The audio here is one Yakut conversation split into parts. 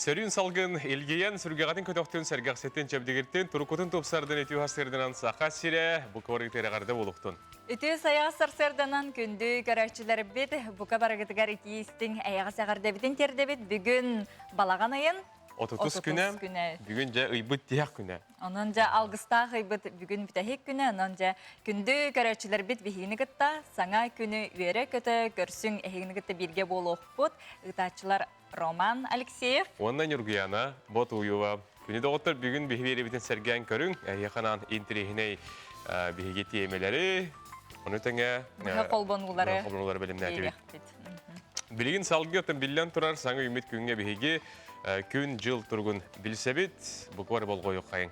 Сөрүүн салгын илгийэн, сүргэҕитин көтөхтүн, сэргэхситтин, чэбдигиртин, туруккутун тупсардын үтүө сырдынан Саха сирэ бу куорыгытыгар эҕэрдэ буолуохтун. Үтүө сайаҕас сарсыарданан күндү көрөөччүлэрбит, бука барыгытыгар итии истиҥ эйэҕэс эҕэрдэбитин тиэрдэбит. Бүгүн балаҕан ыйын 30 күнэ, бүгүн дьэ ыйбыт тиһэх күнэ. Онон дьэ алгыстаах ыйбыт бүгүн бүтэһик күнэ, онон дьэ күндү көрөөччүлэрбит биһигини кытта саҥа күнү үөрэ-көтө көрсүҥ, эһигини кытта бииргэ буолуохпут. Ыытааччылар Роман Алексеев. Уонна Ньургуяна Ботуева. Күнү доҕоттор бүгүн биһи биэрэбитин сэргээн көрүҥ. Эһиэхэ анаан интэриэһинэй биһиги тиэмэлэри, ону тэҥэ быһа холбонуулары холбонуулары бэлэмнээтибит. Билигин салгыы оттон биллэн турар саҥа үүммүт күҥҥэ биһиги күн-дьыл туругун билсэбит. Буквар болҕойуоххайыҥ.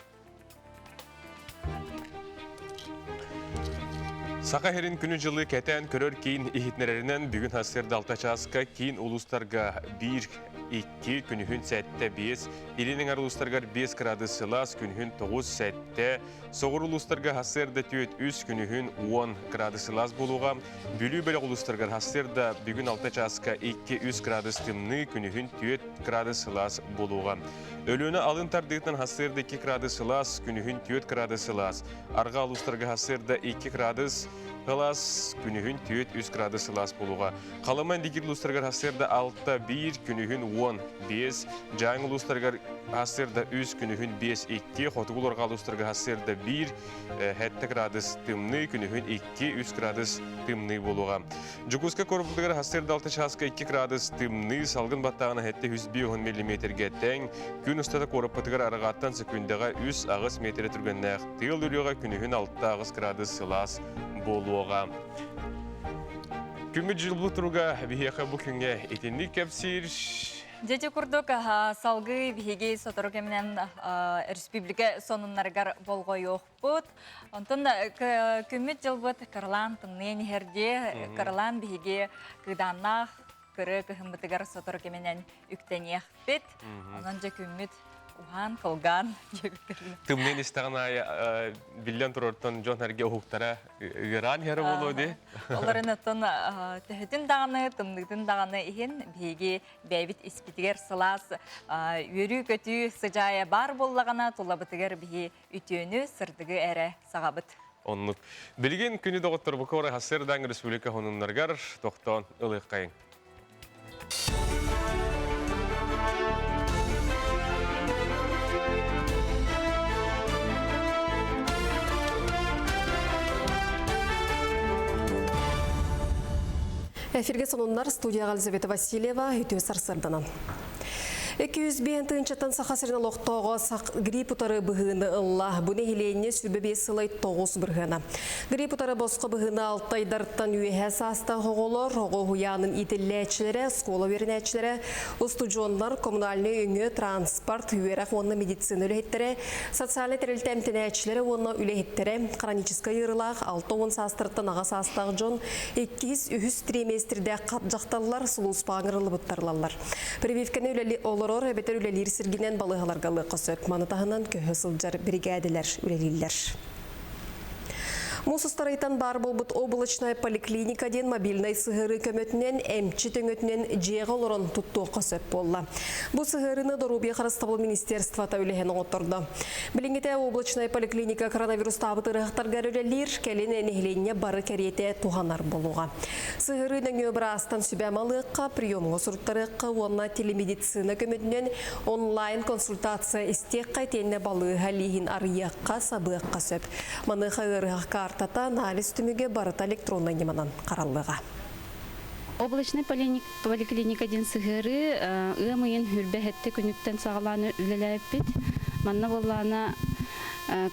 Саха сирин күнү-дьылы кэтээн көрөр киин иһитиннэрэринэн бүгүн сарсыарда 6 чааска киин улуустарга 1-2, күнүһүн 7-5, илин эҥэр улуустарыгар 5 градус сылаас, күнүһүн 9-7, соҕуруу улуустарга сарсыарда 4-3, күнүһүн 10 градус сылаас буолуоҕа. Бүлүү бөлөх улуустарыгар сарсыарда бүгүн 6 чааска 2-3 градус тымныы, күнүһүн 4 градус сылаас буолуоҕа. Өлүөнэ алын тардыытынан сарсыарда 2 градус сылаас, күнүһүн 4 градус сылаас. Арҕаа улуустарга сарсыарда 2 градус сылаас, күнүһүн 4-3 градус сылаас буолуоҕа. Халыма Индигир улуустарыгар сарсыарда 6-1, күнүһүн 10-5, Дьааҥы улуустарыгар сарсыарда 3, күнүһүн 5-2, Хотугу Лорҕаа улуустарыгар сарсыарда 1, 7 градус тымныы, күнүһүн 2-3 градус тымныы буолуоҕа. Дьокуускай куораппытыгар сарсыарда 6 чааска 2 градус тымныы, салгын баттааҕына 750 миллиметргэ тэҥ. Күн устата куораппытыгар арҕааттан секундаҕа 3-8 метрэ түргэннээх тыал үрүөҕэ күнүһүн 6-8 градус сылаас буолуоҕа. Күммүт дьылбыт туруга биһиэхэ бу күҥҥэ итинник кэпсиир. Дьэ курдук салгыы биһиги сотору кэминэн республика сонуннарыгар болҕойуох Онтон күммүт-дьылбыт кыралаан тымныйан иһэрдии, кыралаан биһиги кыыдааннаах кырыы кыһыммытыгар сотору кэминэн үктэниэхпит. Онон дьэ күммүт уһаан, кылгаан Тымныйан истэҕин аайы биллэн турартан дьон эргэ уһуктара ыараан иһэрэ буолуо дии. Олорун оттон төһөтүн даҕаны, тымныытын даҕаны иһин биһиги бэйэбит испитигэр сылаас үөрүү-көтүү сыдьаайа баар буоллаҕына тулабытыгар биһи үтүөнү, сырдыгы эрэ саҕабыт. Оннук. Билигин күнү доҕотторбука ора Сырдаҥ республика хонуннарыгар тохтоон ылыаххайыҥ. Эфирге сонуннар студияға Елизавета Васильева үтүө сарсырданан. 205 тыһыынчаттан Саха сирин олохтооҕо грипп утары быһыыны ылла. Бу нэһилиэнньэ 25 сылай 9 бырыһыана. Грипп утары босхо быһыыны алтайдартан үөһэ саастаах оҕолор, оҕо уһуйаанын иитиллээччилэрэ, оскуола үөрэнээччилэрэ, устудьуоннар, коммунальнай өҥө, транспорт, үөрэх уонна медицина үлэһиттэрэ, социальнай тэрилтэ эмтэнээччилэрэ уонна үлэһиттэрэ, хроническай ыарыылаах 60 саастарыттан аҕа саастаах дьон, иккис, үһүс триместрдээх хат дьахталлар сулууспаҕа ыҥырыллыбыттар ылаллар. Прививканы үлэли олорор эбэтэр үлэлиир сиргинэн балыыһаларга ылыахха сөп. Маны таһынан көһө сылдьар биригээдэлэр үлэлииллэр. Муус устарыйтан баар буолбут облачная поликлиника диэн мобильнай сыһыарыы көмөтүнэн эмчит өҥөтүнэн дьиэҕэ олорон туттуохха сөп буолла. Бу сыһыарыыны Доруобуйа харыстабыл министерствота үлэһэн оҥоттордо. Билиҥҥитэ облачная поликлиника коронавирустаабыт ыарыһахтарга үлэлиир, кэлин нэһилиэнньэ бары кэриэтэ туһанар буолуоҕа. Сыһыарыы нөҥүө быраастан сүбэ малыахха, приемҥа суруттарыахха уонна телемедицина көмөтүнэн онлайн консультация истиэххэ итиэннэ балыыһа лииһин арыйыахха, сабыахха сөп. Маныаха ыарыһах картата, анализ түмүгэ барыта электроннай ньыманан хараллыаҕа. Облачный поликлиника диэн сыһыарыы ыам ыйын хүрбэ сэттэ күнүттэн саҕалаан үлэлээбиппит. Манна буоллаҕына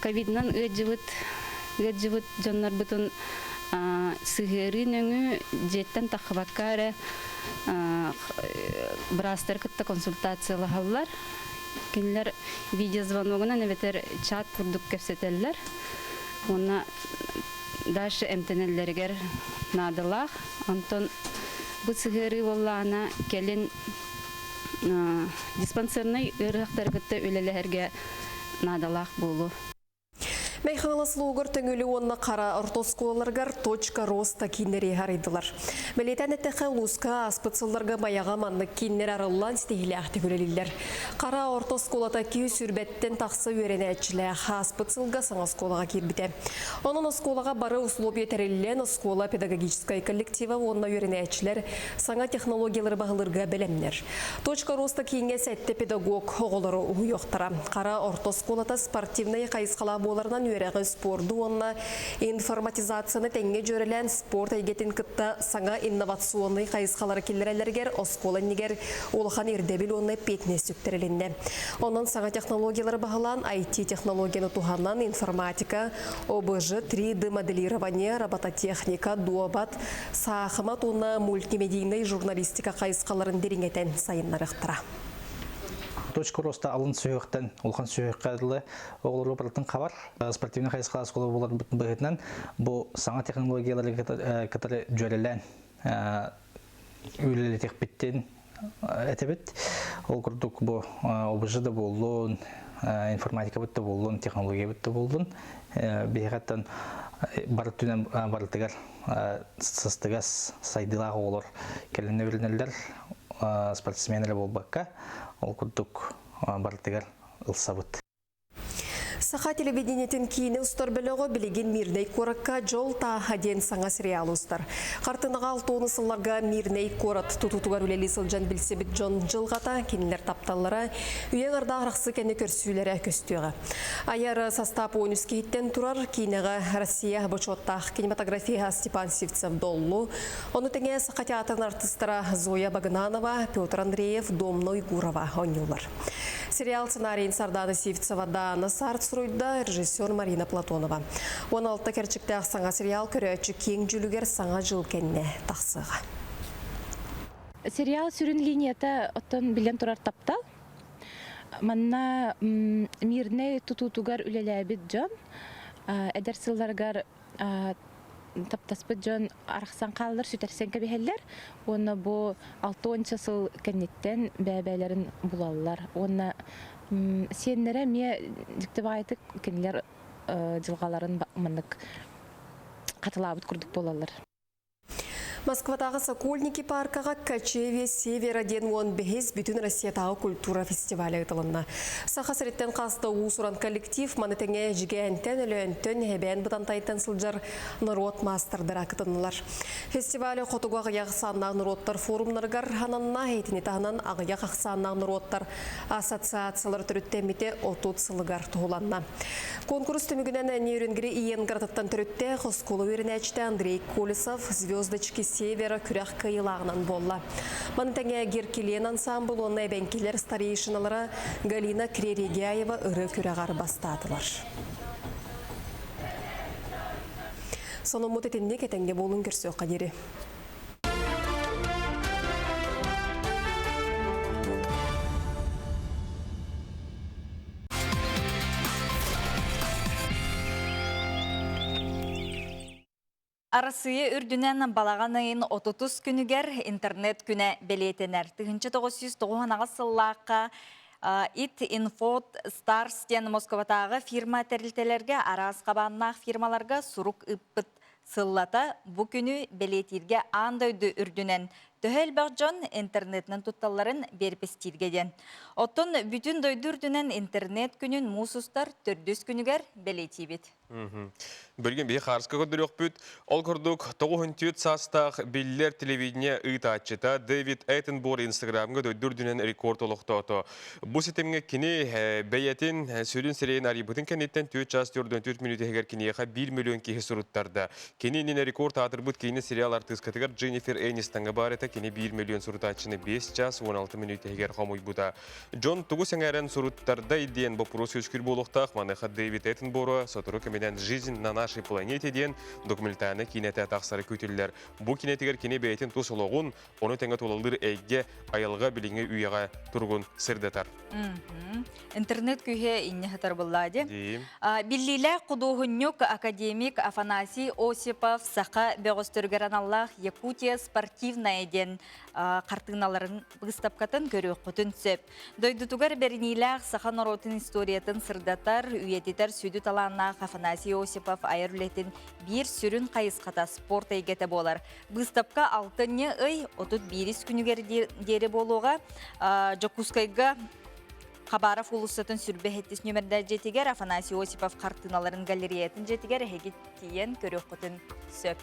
ковидынан ыалдьыбыт ыалдьыбыт дьоннорбутун сыһыарыы нөҥүө дьиэттэн таххыбакка эрэ быраастары кытта консультациялаһаллар. Кинилэр видеозвоногунан эбэтэр чат курдук кэпсэтэллэр. Уонна дальше эмтэнэллэригэр наадалаах. Онтон бу сыһыарыы буоллаҕына кэлин диспансернай ыарыһахтары кытта үлэлэһэргэ наадалаах буолуо. Мэйхаҥалас луугар Төҥүлү уонна Хара орто оскуолаларыгар «Точка роста» кииннэри арыйдылар. Бэлиэтээн эттэххэ, улууска ааспыт сылларга Майаҕа маннык кииннэр арыллан ситиһиилээхтик үлэлииллэр. Хара орто оскуолата 220-тэн тахса үөрэнээччилээх ааспыт сылга саҥа оскуолаҕа киирбитэ. Онон оскуолаҕа бары условия тэриллэн, оскуола педагогическай коллектива уонна үөрэнээччилэр саҥа технологиялары баһылыырга бэлэмнэр. Точка роста кииҥҥэ сэттэ педагог оҕолору уһуйуохтара. Хара орто оскуолата спортивнай хайысхалаах буоларынан үөрэҕи, спорду уонна информатизацияны тэҥҥэ дьүөрэлээн спорт эйгэтин кытта саҥа инновационнай хайысхалары киллэрэллэригэр оскуола иннигэр улахан ирдэбил уонна эппиэтинэс сүктэрилиннэ. Онон саҥа технологиялары баһылаан IT-технологияны туһанан информатика, ОБЖ, 3D моделирование, робототехника, дуобат, саахымат уонна мультимедийнай журналистика хайысхаларын дириҥэтэн сайыннарыахтара. Точка роста алын сүһүөхтэн улахан сүһүөххэ дылы оҕолору барытын хабар. Спортивнай хайысхалаах оскуола буолар быһыытынан бу саҥа технологиялары кытары дьүөрэлээн үлэлэтиэхпиттин этэбит. Ол курдук бу ОБЖ да буоллун, информатикабыт да буоллун, технологиябыт да буоллун, биһиэхэттэн бары түнэн барытыгар сыстыгас сайдыылаах оҕолор кэлэн үөрэнэллэр, спортсмен эрэ буолбакка, ол курдук барытыгар ылсабыт. Саха телевидениетин киинэ устар бөлөҕө билигин Мирнэй куоракка Дьол тааһа диэн саҥа сериал устар. Хартынаҕа алтуону сылларга Мирнэй куорат тутуутугар үлэлии сылдьан билсибит дьон дьылҕата, кинилэр тапталлара, үйэҥ ардаах арахсы кэннэ көрсүүлэрэ көстүөҕэ. Айар састаап 13 киһиттэн турар киинэҕэ Россия бочуоттаах кинематографиһа Степан Сивцев-Доллу, ону тэҥэ Саха театрын артыыстара Зоя Багынанова, Петр Андреев, Домна Уйгурова оонньууллар. Сериал сценарийын Сардана Сивцева Даана Сарт суруйда, режиссер Марина Платонова. 16 кэрчиктээх саҥа сериал көрөөччү киэҥ дьүлүгэр саҥа дьыл кэннэ тахсыаҕа. Сериал сүрүн линията оттон билэн турар таптал. Манна мирнэй тутуутугар үлэлээбит дьон эдэр сылларыгар таптаспыт дьон арахсан хааллар, сүтэрсэн кэбиһэллэр уонна бу алтыонча сыл кэнниттэн бэйэ-бэйэлэрин булаллар уонна сиэннэрэ эмиэ дьикти баҕайытык кинилэр дьылҕаларын маннык хатылаабыт курдук буолаллар. Москватааҕы Сокольники паркаҕа Кочевье Севера диэн уон бэһис бүтүн Россиятааҕы культура фестиваля ыытылынна. Саха сириттэн хаста уус-уран коллектив маны тэҥэ Эдьигээнтэн, Өлөөнтөн, Эбээн Бытантайтан сылдьар норуот маастардара кытыннылар. Фестиваль хотугу аҕыйах ахсааннаах норуоттар форумнарыгар ананна, итини таһынан аҕыйах ахсааннаах норуоттар ассоциациялар төрүттэммитэ 30 сылыгар туһуланна. Конкурс түмүгүнэн Нерюнгри Иенгратыттан төрүттээх оскуола үөрэнээччитэ Андрей Колесов «Звездочки Севера» күрэх кыайыылааҕынан буолла. Маны тэҥэ Геркилен ансаамбыл уонна эбэҥкилэр старейшиналара Галина Кререгяева ырыа күрэҕэр бастаатылар. Сонуммут итинник этэҥҥэ буолун көрсүөххэ диэри. Арассыыйа үрдүнэн балаҕан ыйын 30 күнүгэр интернет күнэ бэлиэтэнэр. 1998 сыллаахха ИТ Инфот Старс диэн Москватааҕы фирма тэрилтэлэргэ араас хабааннаах фирмаларга сурук ыыппыт Сыллата бу күнү бэлиэтииргэ аан дойду үрдүнэн төһө элбэх дьон интернетинэн тутталларын биэрпэстииргэ диэн. Оттон бүтүн дойду үрдүнэн интернет күнүн муус устар төрдүс күнүгэр бэлиэтиибит. Билигин биһи хаарыска көрдөрүөхпүт. Ол курдук, 94 саастаах биллэр телевидение ыытааччыта Дэвид Эттенбор Инстаграмҥа дойду үрдүнэн рекорд олохтоото. Бу ситимҥэ кини бэйэтин сүрүн сирэйин арыйбытын кэнниттэн 4 час 44 мүнүүтэ иһигэр киниэхэ 1 миллион киһи суруттарда. Кини иннинэ рекорд аатырбыт киинэ сериал артыыскатыгар Дженнифер Энистоҥҥа баар этэ. Кини 1 миллион сурутааччыны 5 час 16 мүнүүтэ иһигэр хомуйбута. Дьон тугу сэҥээрэн суруттардай диэн боппуруос үөскүүр буолуохтаах. Маныаха Дэвид Эттенборо сотору кэминэн «Жизнь на нашей планете» диэн документальнай киинэтэ тахсара күүтүллэр. Бу киинэтигэр кини бэйэтин тус олоҕун, ону тэҥэ тулалыыр эйгэ айылҕа билиҥҥи үйэҕэ туругун сырдатар. Интернет күүһэ инньэ сытар буоллаа дии. Биллиилээх худуоһунньук академик Афанасий Осипов саха бөҕөстөрүгэр аналлаах Якутия спортивная диэн диэн хартыыналарын быыстапкатын көрүөххүтүн сөп. Дойдутугар бэриниилээх саха норуотун историятын сырдатар, үйэтитэр сүдү талааннаах Афанасий Осипов айар үлэтин биир сүрүн хайысхата спорт эйгэтэ буолар. Быыстапка алтынньы ый 31 күнүгэр диэри буолуоҕа. Дьокуускайга Хабаров уулуссатын сүрбэ сэттис нүөмэрдээх дьиэтигэр Афанасий Осипов хартыыналарын галереятын дьиэтигэр эһиги тиийэн көрүөххүтүн сөп.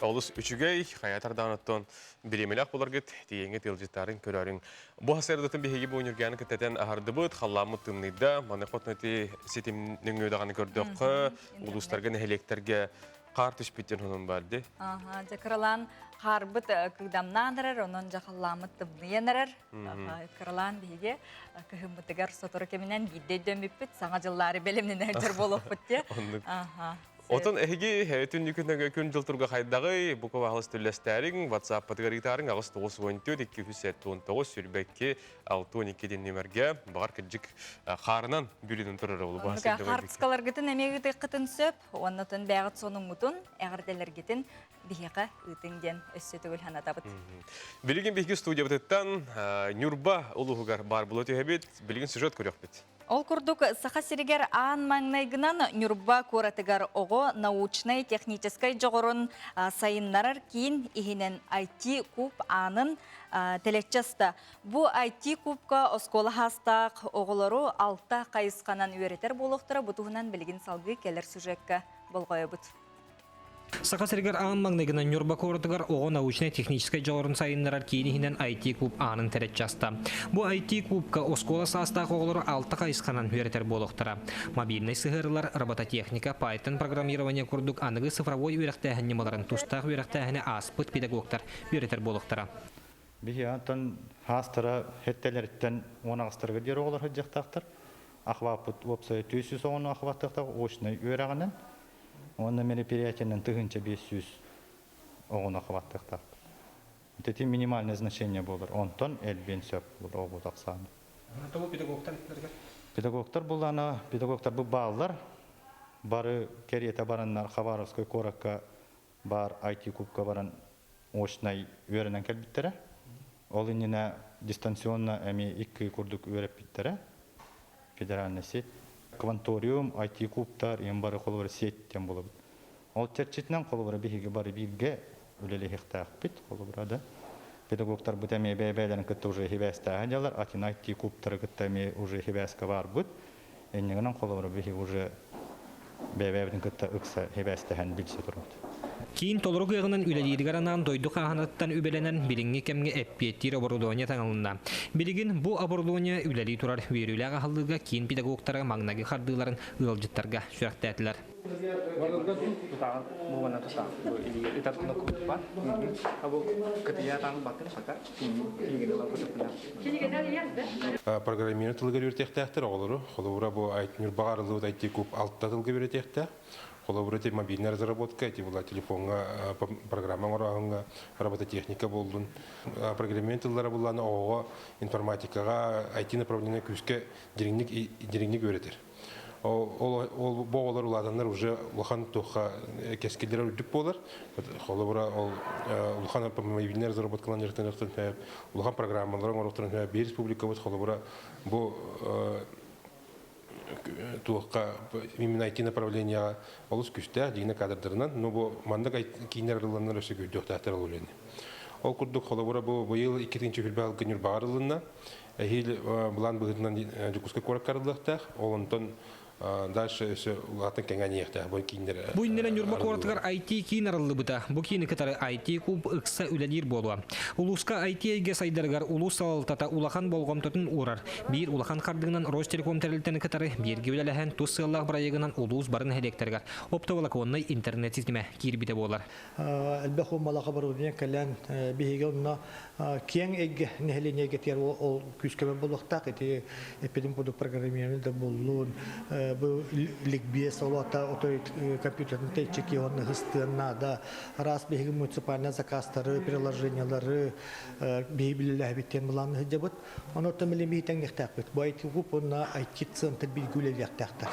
Олус үчүгэй, хайатар даҕаны бириэмэлээх буларгыт, тиийэҥҥит ыалдьыттарын көрөрүҥ. Бу сарсыардатын биһиги бу Ньурганы кытта аһардыбыт, халлааммыт тымныйда, маны хотнути ситим нөҥүө даҕаны көрдөххө, улуустарга, нэһилиэктэргэ хаар түспүт диэн онон баар дии. Аха, дьэ кыралаан хаарбыт кыыдамнаан эрэр, онон дьэ халлааммыт тымныйан эрэр. Кыралаан биһиги кыһыммытыгар сотору кэминэн биирдэ өйдөммүппүт, саҥа дьыллаары бэлэмнэнэ сылдьар буолуохпут диye. Оннук. Отон эһиги түннүкүннэгэ күн-дьыл турга хайдаҕый, бу кыбаһалыс түллэстээриҥ, WhatsApp-пытыгар ыытаарыҥ 894 279 22 62 диэн нүмергэ баҕар кырдьык хаарынан бүрүнэн турар ол бу Хартыскаларгытын эмиэ ыытыаххытын сөп, уоннатын бэйэҕит сонуҥҥутун, эҕэрдэлэргитин биһиэхэ ыытыҥ диэн өссө төгүл санатабыт. Билигин биһиги студиябытыттан Ньурба улууһугар баар була түһэбит. Билигин сюжет көрүөхпүт. Ол курдук, Саха сиригэр аан маҥнайгынан Ньурба куоратыгар оҕо научнай-техническэй дьоҕурун сайыннарар киин иһинэн IT-куб аанын тэлэччи аста. Бу IT-кубка оскуола хаастаах оҕолору алта хайысханан үөрэтэр буолуохтара. Бу туһунан билигин салгыы кэлэр сюжекка болҕойобут. Саха сиригэр аан маҥнайгынан Ньурба куоратыгар оҕо научнай-техническэй дьоҕурун сайыннарар киин иһинэн IT-куб аанын тэриччи аста. Бу IT-кубка оскуола саастаах оҕолору алта хайысханан үөрэтэр буолуохтара. Мобильнай сыһыарылар, робототехника, Python программирование курдук аныгы цифровой үөрэхтээһин ньымаларын тустаах үөрэхтээһини ааспыт педагогтар үөрэтэр буолуохтара. Биһи антон хаастара хеттелериттен уон аҕыстарга диэри оҕолор сылдьыахтаахтар. Ахваппыт уопсайа 400 оҕону ахваттыахтаах очнай үөрэҕинэн Уонна мероприятиенан 1500 оҕону хабаттыахтаахпыт. Ити минимальное значение буолар. Онтон элбиэн сөп буолар оҕо тахсааны. Тобу педагогтар иттилэргэ? Педагогтар буллаана, педагогтар бу бааллар. Бары кэриэтэ бараннар Хабаровскай куоракка баар IT-кубка баран очнай үөрэнэн кэлбиттэрэ. Ол иннинэ дистанционно эмиэ икки курдук үөрэппиттэрэ. Федеральная сеть. Кванториум, IT-кубтар, им бары холобура сеть диэн буолабыт. Ол чэрчитинэн холобура биһиги бары бииргэ үлэлэһиэхтээхпит. Холобура да педагогтарбыт эмиэ бэйэ-бэйэлэрин кытта уже хибээстээһин дьалар, атын IT-кубтары кытта эмиэ уже хибээскэ баарбыт. Иннигинэн холобура биһиги уже бэйэ-бэйэбитин кытта ыкса хибээстэһэн билсэ турабыт. Киин толору кыаҕынан үлэлииригэр анаан дойду хааһынаттан үбэлэнэн билиҥҥи кэмҥэ эппиэттиир оборудование таҥылынна. Билигин бу оборудование үлэлии турар үөрүүлээх аһыллыыга киин педагогтара маҥнайгы хардыыларын ыалдьыттарга сүрэхтээтилэр. Программирование тылыгар үөрэтиэхтээхтэр оҕолору. Холобура, бу Ньурбаҕа арыллыбыт IT-куб алта тылга үөрэтиэхтээх. Холобура, ити мобильная разработка, ити була телефоҥҥа программа оҥорооһуҥҥа робототехника буоллун. Программирование тыллара буллааны оҕоҕо информатикаҕа IT направление күүскэ дириҥник дириҥник үөрэтэр. Ол ол бу оҕолор улаатаннар уже улахан туохха кэскиллэрэ үрдүк буолар. Холобура, ол улахан мобильная разработкалан дьарыктаныахтарын улахан программалары оҥоруохтарын биир республикабыт холобура бу туохха именно IT направлениеҕа олус күүстээх дьиҥнэ кадрдарынан, но бу маннык кииннэр арылланнар өссө күүрдүөхтээхтэр ол үлэни. Ол курдук холобура бу быйыл иккитинчи хүлбэ алгы Ньурбаҕа арыллынна. Эһиил былаан быһыытынан Дьокуускай куоракка арыллыахтаах. Ол онтон дальше өссө улаатан кэҥээн иһиэхтээх бу кииннэр Бу иннинэ Ньурба куоратыгар IT-киин арыллыбыта. Бу киини кытары IT-куб ыкса үлэлиир буолуо. Улууска IT эйгэ сайдарыгар улуус салалтата улахан болҕомтотун уурар. Биир улахан хардыынан Ростелеком тэрилтэни кытары бииргэ үлэлэһэн тус сыаллаах бырайыагынан улуус бары нэһилиэктэригэр оптоволоконнай интернет ситимэ киирбитэ буолар. Элбэх уумалаах оборудование кэлэн биһиги онно киэҥ эйгэ нэһилиэнньэ эйгэтигэр ол күүскэ буолуохтаах. Ити эппитим курдук программирование да буоллун, Бу ликбез олота отой компьютерын тэйчики онны хыстыан наада. Араас биһиги муниципальный заказтары, приложениялары биһи билэлэһэбиттен булан сылдьабыт. Онон мили биһи тэҥнэхтээхпит. Бу IT куб уонна IT центр бииргэ үлэлиэхтээхтэр.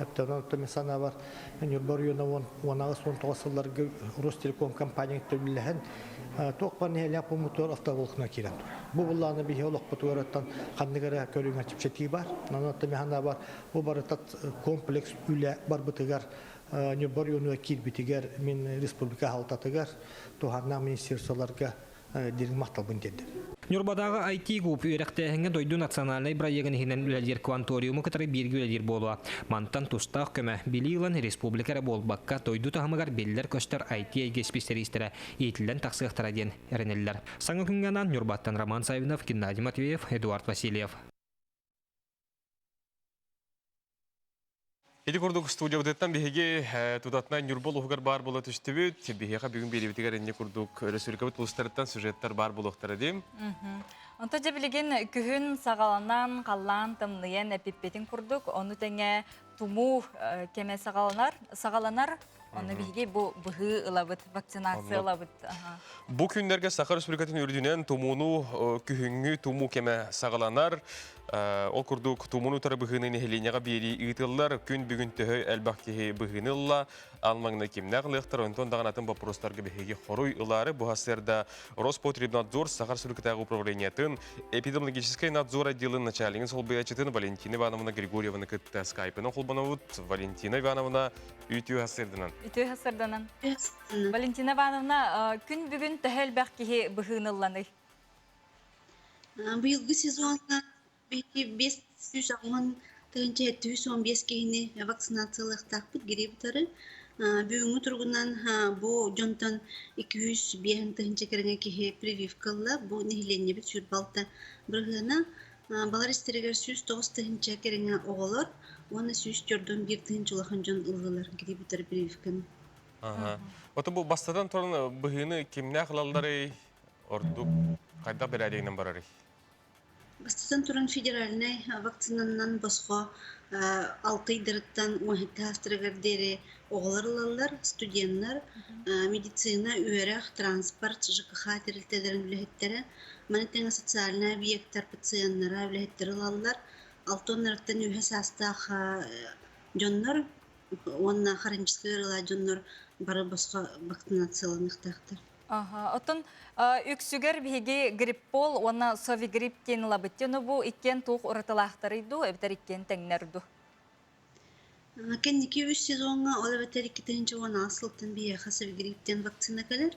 Эптэн онон мин санаабар Ньурба оройуона 18-19 сылларга Ростелеком компания үлэлэһэн туох бар нэһилиэк пуммутугар автоволокно киирэн турар. Бу буллааны биһи олохпутугар оттон ханнык эрэ көрүҥэ чэпчэтии бар. Онон мин бар бу барыта комплекс үлэ барбытыгар Ньурба оройуонугар киирбитигэр мин республика аһалтатыгар туһааннаах министерстволарга дириҥ махталбын тиэрдэбин. Ньурбатааҕы IT-гуп үөрэхтээһиҥҥэ дойду национальнай бырайыагын иһинэн үлэлиир кванториуму кытары бииргэ үлэлиир буолуо. Мантан тустаах көмө, билии ылан республика эрэ буолбакка, дойду таһымыгар биллэр-көстөр IT-эйгэ исписэлиистэрэ иитиллэн тахсыахтара диэн эрэнэллэр. Саҥа күҥҥэ анаан Ньурбаттан Роман Саввинов, Геннадий Матвеев, Эдуард Васильев. Ити курдук студиябытыттан биһиги тутатына Ньурба улууһугар баар буола түстүбүт. Биһиэхэ бүгүн биэриибитигэр инни курдук өрөспүүбүлүкэбит улуустарыттан сюжеттар баар буолуохтара дии. Онто дьэ билигин күһүн саҕаланан, халлаан тымныйан эпиппитин курдук, ону тэҥэ тумуу кэмэ саҕаланар, саҕаланар. Онно биһиги бу быһыы ылабыт, вакцинация ылабыт. Бу күннэргэ Саха Республикатын үрдүнэн тумууну күһүҥҥү тумуу кэмэ саҕаланар. Ол курдук тумууну утары быһыыны нэһилиэнньэҕэ биэрии ыытыллар. Күн бүгүн төһө элбэх киһи быһыыны ылла, ал маҥнай кимнээх ылыахтар, онтон даҕаны атын боппуруостарга биһиги хоруй ылаары бу сарсыарда Роспотребнадзор Саха Республикатааҕы управлениетын эпидемиологическай надзор отделын начальнигын солбуйааччытын Валентина Ивановна Григорьеваны кытта скайпынан холбонобут. Валентина Ивановна, Үтүө сарсыарданан. Үтүө сарсыарданан. Валентина Ивановна, күн бүгүн төһө элбэх киһи быһыынылланый? Быйылгы сезоҥҥа биһиги 580 715 киһини вакцинациялыахтаахпыт грипп утары. Бүгүҥҥү туругунан бу дьонтон 205 тыһыынча кэриҥэ киһи прививка ылла. Бу нэһилиэнньэбит 26 бырыһыана. Балар истэригэр 109 тыһыынча кэриҥэ оҕолор уонна 141 тыһыынча улахан дьон ыллылар грипп утары прививканы. Ото бу бастатан туран быһыыны кимнээх ылалларый, ордук хайдах бэрээдэгинэн барарый? Бастатан туран федеральнай вакцинанан босхо алты ыйдарыттан 17 саастарыгар диэри оҕолор ылаллар, студеннар, медицина, үөрэх, транспорт, ЖКХ тэрилтэлэрин үлэһиттэрэ, Маны тэҥэ социальнай объектар пациеннара, үлэһиттэр ылаллар. Алтоннарыттан үһэ саастаах дьоннор уонна хроническай ыарыылаах дьоннор бары босхо вакцинацияланыахтаахтар. Аха, оттон үксүгэр биһиги гриппол уонна совигрипп диэн ылабыт. Ону бу иккиэн туох уратылаахтарый дуу, эбэтэр иккиэн тэҥнэр дуу? Кэнники үс сезоҥҥа, ол эбэтэр 2016 сылтан биһиэхэ Севгриптэн вакцина кэлэр.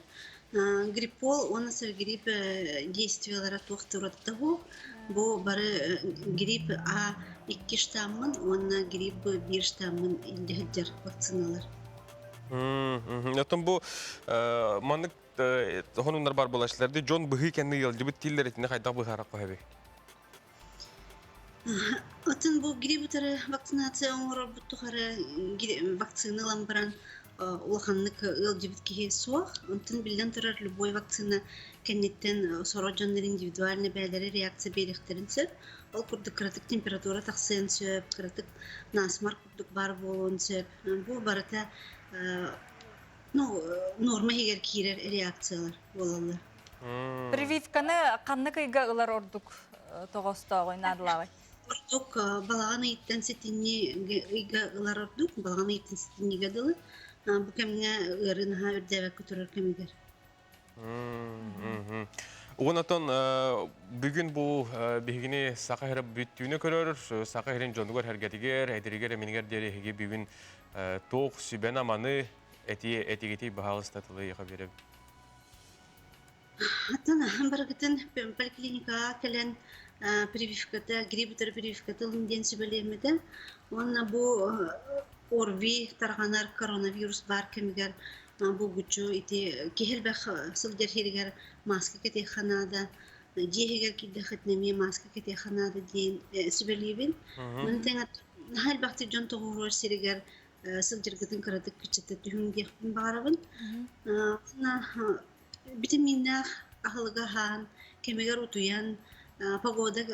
Гриппол уонна Севгрип действиелара туох да уратыта суох. Бу бары грипп А икки штаммын уонна грипп Б биир штаммын илдьэ сылдьар вакциналар. Оттон бу маннык хонуннар бар буолааччылар дьон быһыы кэннэ ыалдьыбыт дииллэр итини хайдах быһаарар эбий? Атын бу грипп утары вакцинация оҥорорбут тухары вакцина ылан баран улаханнык ыалдьыбыт киһи суох. Онтон биллэн турар любой вакцина кэнниттэн сорох дьоннор индивидуальный бэйэлэрэ реакция биэриэхтэрин сөп. Ол курдук кыратык температура тахсыан сөп, кыратык насморк курдук баар буолуон сөп. Бу барыта ну, норма иһигэр киирэр реакциялар буолаллар. Прививканы ханнык ыйга ылар ордук тоҕоостооҕуй наадалаабай? Ордук балаҕан ыйыттан сэтинньи ыйга ылар ордук, балаҕан ыйыттан сэтинньигэ дылы. Бу кэмҥэ ыарыы наһаа үрдээбэккэ турар кэмигэр. Уонатон бүгүн бу биһигини Саха сирэ бүттүүнү көрөр, Саха сирин дьонугар сэргэтигэр, эдэригэр эминигэр диэри эһиги бүгүн туох сүбэн-аманы этии этигитий баһаалыста тылы биэрэбин. Атын барыгытын поликлиникаҕа кэлэн прививката, грипп утары прививката ылын диэн сүбэлиэммитэ. Уонна бу ОРВИ тарҕанар коронавирус баар кэмигэр булгуччу ити киһи элбэх сылдьар сиригэр мааска кэтиэххэ наада, дьиэ иһигэр киирдэххитинэ эмиэ мааска кэтиэххэ наада диэн сүбэлиибин. Маны тэҥэ наһаа элбэхтик дьон тоҕуоруор сиригэр сылдьаргытын кыратык кыччата түһүҥ диэхпин баҕарабын. Уонна битэмииннээх аһылыгы аһаан, кэмигэр утуйан, Погода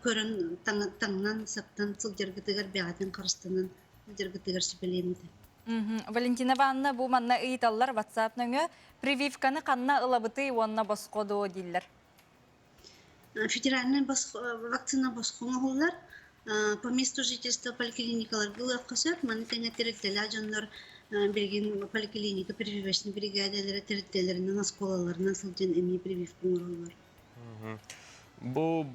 көрөн таҥнан саптан сылдьаргытыгар бэҕэтин харыстанан сылдьаргытыгар сүбэлиэм этэ. Валентина Ивановна бу манна ыйыталлар WhatsApp нөҥүө прививканы ханна ылабытый уонна босхо дуо дииллэр. Федеральнай вакцина босхо оҥоһуллар. По месту жительства поликлиникаларга ылыахха сөп. Маны тэҥэ тэрилтэлээх дьоннор билигин поликлиника прививочнай биригээдэлэрэ тэрилтэлэринэн, оскуолаларынан сылдьан эмиэ прививка оҥороллор. Бу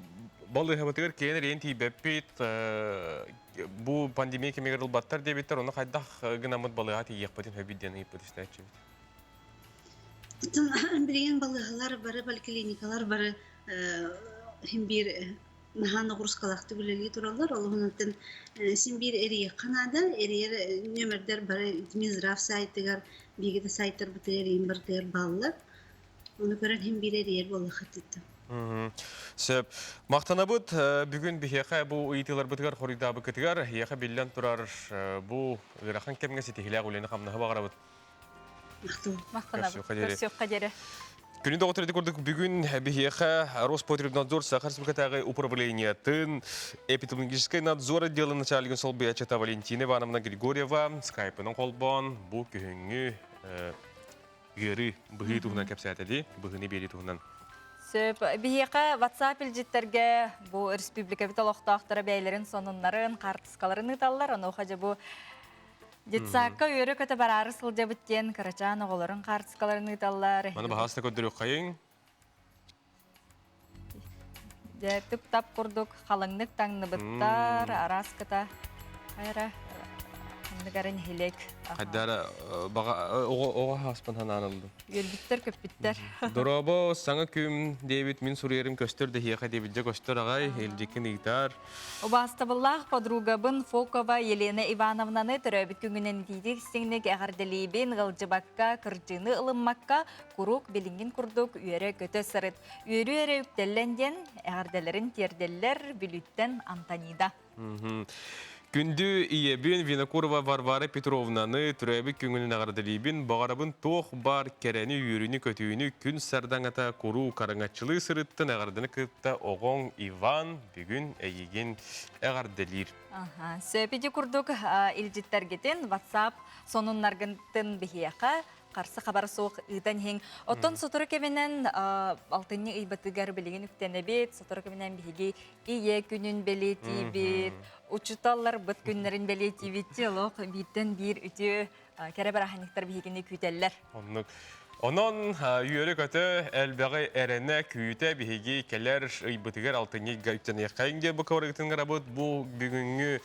балыыһабытыгар киэн эриэн тиийбэппит, бу пандемия кэмигэр ылбаттар диэбиттэр, ону хайдах гынаммыт балыыһа тиийиэхпитин сөбүй диэн ыйыппыт истээччибит. Билигин балыыһалар бары, поликлиникалар бары син биир наһаа ноҕуруускалаахтык үлэлии тураллар. Ол иһин син биир эрийиэххэ наада. Эрийэр нүөмэрдэр бары Минздрав сайтыгар, биһиги да сайтарбытыгар эрийин барытыгар бааллар. Ону көрөн иһин биир эрийэр буоллаххытыттан. Сөп. Махтанабыт бүгүн биһиэхэ бу ыйытыыларбытыгар хоруйдаабыккытыгар, эһиэхэ биллэн турар бу ыарахан кэмҥэ ситиһиилээх үлэни-хамнаһы баҕарабыт. Махтанабыт. Көрсүөххэ диэри. Күнү доҕоттор ити курдук бүгүн биһиэхэ Роспотребнадзор Саха Республикатааҕы управлениетын эпидемиологическай надзор отделын начальнигын солбуйааччыта Валентина Ивановна Григорьева скайпынан холбоон бу күһүҥҥү ыарыы быһыы туһунан кэпсээтэ дии, быһыыны биэрии туһунан. Сөп. Биһиэхэ WhatsApp илдьиттэргэ бу республикабыт олохтоохторо бэйэлэрин сонуннарын, хаартыскаларын ыыталлар. Онуоха дьэ бу детсадка үөрэ-көтө бараары сылдьабыт диэн кырачаан оҕолорун хаартыскаларын ыыталлар. Маны баһаалыста көрдөрүөххэйиҥ. Дьэ, тып-тап курдук халыҥнык таҥныбыттар, араас кыта. Хайра, ханнык эрэ нэһилиэк. Хайдара баҕа оҕо оҕо хааспын ханаан ыллым. Үөрбүттэр, көппүттэр. Дорообо, саҥа күм диэбит мин суруйарым көстөр дэһиэхэ диэбит дьэ көстөр аҕай, илдьиккин ыытаар. Убаастабыллаах подругабын Фокова Елена Ивановнаны төрөөбүт күҥүнэн итиитик истиҥник эҕэрдэлиибин, ыалдьыбакка, кырдьыыны ылыммакка, куруук билиҥҥин курдук үөрэ-көтө сырыт. Үөрүү эрэ үктэллэн диэн эҕэрдэлэрин тиэрдэллэр Бүлүүттэн Антонида. Күндү ийэбин Винокурова Варвара Петровнаны төрөөбүт күҥүнэн эҕэрдэлиибин. Баҕарабын туох баар кэрэни, үөрүүнү-көтүүнү күн сардаҥата куруук араҥаччылыы сырыттын эҕэрдэни кытта оҕоҥ Иван бүгүн эйигин эҕэрдэлиир. Сөп ити курдук илдьиттэргитин WhatsApp сонуннаргытын биһиэхэ харсы хабара суох ыытан иһиҥ. Оттон сотору кэминэн алтынньы ыйбатыгар билигин үктэнэбит, сотору кэминэн биһиги ийэ күнүн бэлиэтиибит, учуталларбыт күннэрин бэлиэтиибит, олох бииртэн биир үтүө кэрэ бырааһынньыктар биһигини күүтэллэр. Оннук. Онон үөрэ-көтө, элбэҕи эрэнэ күүтэ биһиги кэлэр ыйбытыгар алтынньы ыйга үктэниэххэйиҥ диэн бу кыбарыгытын гынабыт. Бу бүгүҥҥү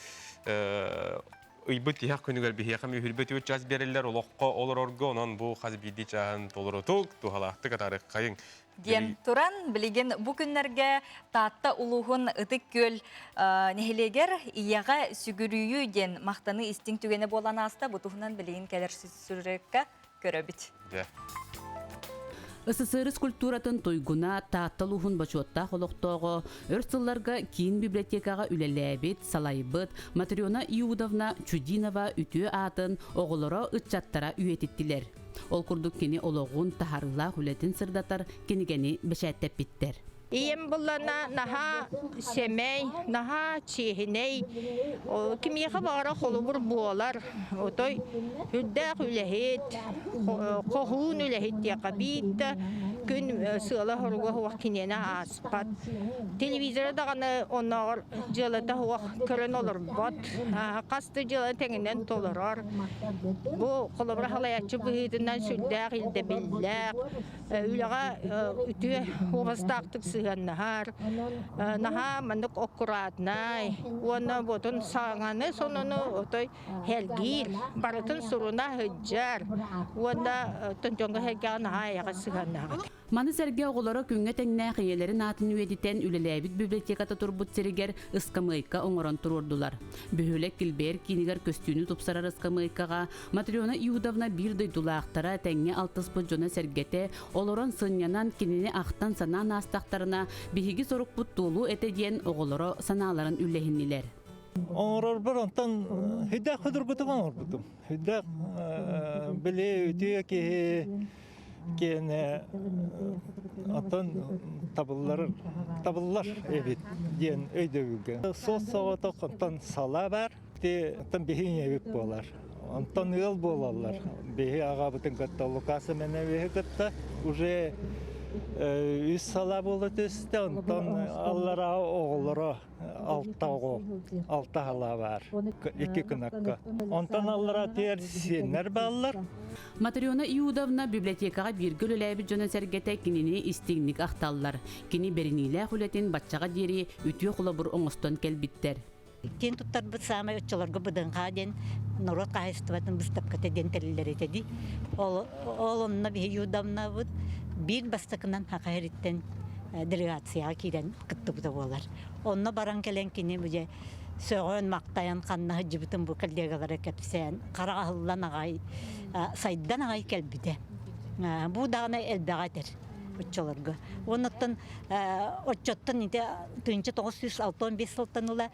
ыйбыт тиһэх күнүгэр биһиэхэ мүһүрбэт үт час биэрэллэр олоххо олорорго, онон бу хас биирдии чааһын толорутук, туһалаахтык атаарыаххайыҥ. Диэн туран, билигин бу күннэргэ Таатта улууһун Ытык Күөл нэһилиэгэр Ийэҕэ сүгүрүйүү диэн махтаныы истиҥ түгэнэ буолан ааста. Бу туһунан билигин кэлэр сюжекка көрөбүт. Дьэ. СССР скульптуратын туйгуна, Таатта улууһун бочуоттаах олохтооҕо, өр сылларга киин библиотекаҕа үлэлээбит, салайбыт Матрена Иудовна Чудинова үтүө аатын оҕолоро, ыччаттара үйэтиттилэр. Ол курдук кини олоҕун, таһаарыылаах үлэтин сырдатар кинигэни бэчээттэппиттэр. Ийэм буллана наһаа сэмэй, наһаа чиэһинэй, кимиэхэ баҕара холобур буолар, отой үрдээх үлэһит, хоһуун үлэһит диэххэ биир да күн сыала-соруга суох киниэнэ ааспат. Телевизоры даҕаны оннооҕор дьыалата суох көрөн олорбот, хас да дьыала тэҥинэн толорор. Бу холобура халайааччы быһыытынан сүрдээх ирдэбиллээх, үлэҕэ үтүө уобастаахтык сыһыаннаһар, наһаа маннык аккуратнай уонна буотун саҥаны сонуну отой сэргиир, барытын суруна сылдьар уонна дьоҥҥо-сэргэҕэ наһаа эйэҕэс сыһыаннаах. Маны сэргэ оҕолоро күҥҥэ тэҥнээх ийэлэрин аатын үйэтитэн үлэлээбит библиотеката турбут сиригэр ыскамыайка оҥорон туруордулар. Бөһүөлэк килбэйэр киинигэр көстүүнү тупсарар ыскамыайкаҕа Матрена Иудовна биир дойдулаахтара, тэҥҥэ алтыспыт дьоно-сэргэтэ олорон сынньанан кинини ахтан-санаан аастахтарына, биһиги сорукпут туолуо этэ диэн оҕолоро санааларын үллэһиннилэр. Оҥорорбор онтон сүрдээх судургутук оҥорбутум. Сүрдээх били үтүө киһи киэнэ. Оттон табыллар табыллар эбит диэн өйдөбүлгэ. Суос-соҕотох оттон сала бар, оттон биһи ийэбит буолар. Онтон ыал буолаллар. Биһи аҕабытын кытта Лука Семеновиһы кытта уже үс сала буола түстэ. Онтон аллараа оҕолоро алта оҕо, алта халаа баар. Икки кынакка. Онтон аллараа тиэр сиэннэр бааллар. Матрена Иудовна библиотекаҕа бииргэ үлэлээбит дьоно-сэргэтэ кинини истиҥник ахталлар. Кини бэриниилээх үлэтин баччаҕа диэри үтүө холобур оҥостон кэлбиттэр. Киэн туттарбыт саамай оччолорго БДНХ диэн норуот хаһаайыстыбатын быыстапката диэн тэриллэр этэ дии. Ол, ол онно биһи Юдовнабыт биир бастакынан Саха сириттэн делегацияҕа киирэн кыттыбыта буолар. Онно баран кэлэн кини бу дьэ сөҕөн, махтайан ханна сылдьыбытын бу коллегалара кэпсээн, хара аһыллан аҕай, сайдан аҕай кэлбитэ. Бу даҕаны элбэҕи этэр оччолорго. Уоннаттан оччоттон ити 1965 сылтан ыла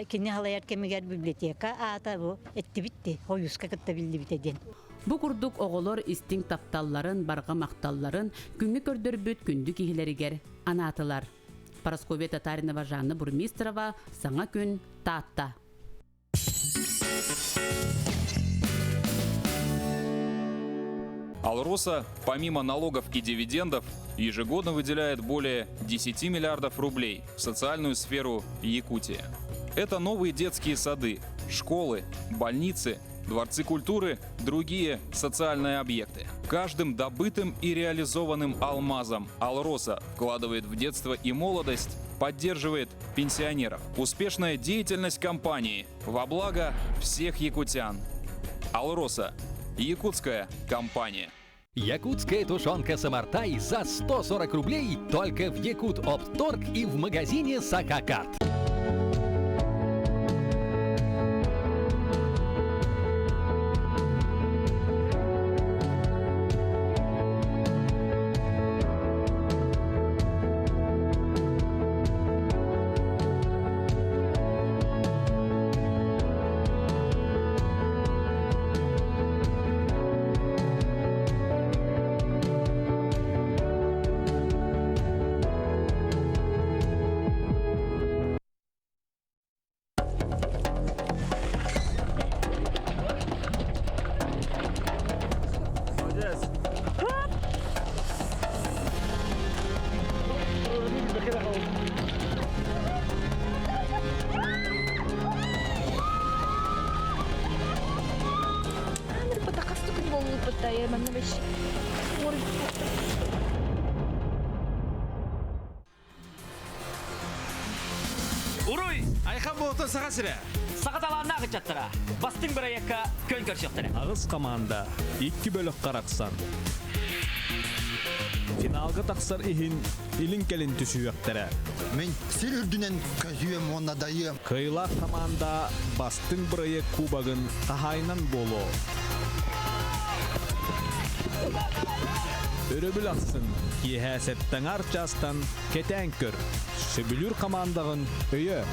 кини халайар кэмигэр библиотека аата бу эттибит Хойууска кытта биллибитэ диэн. Бу курдук оҕолор истиҥ тапталларын, барҕа махталларын күҥҥэ көрдөрбүт күндү киһилэригэр анаатылар. Парасковья Татаринова, Жанна Бурмистрова, Саҥа күн, Таатта. Алроса, помимо налогов и дивидендов, ежегодно выделяет более 10 миллиардов рублей в социальную сферу Якутии. Это новые детские сады, школы, больницы, дворцы культуры, другие социальные объекты. Каждым добытым и реализованным алмазом Алроса вкладывает в детство и молодость, поддерживает пенсионеров. Успешная деятельность компании во благо всех якутян. Алроса – якутская компания. Якутская тушенка «Самартай» за 140 рублей только в Якут Опторг и в магазине «Сакакарт». Уруй! Айхан буолтун Саха сирэ! Саха талааннаах ыччаттара бастыҥ бырайыакка күөн көрсүөхтэрэ. Аҕыс команда икки бөлөх харахсан. Финалга тахсар иһин илин-кэлин түсүһүөхтэрэ. Мин сир үрдүнэн көзүөм уонна дайыам. Кыайыылаах хамаанда бастыҥ бырайыак кубогын хаһаайынан буолуо. Өрөбүл ахсын киэһэ сэттэ чаастан кэтээн көр. Сөбүлүүр хамаандаҕын өйө.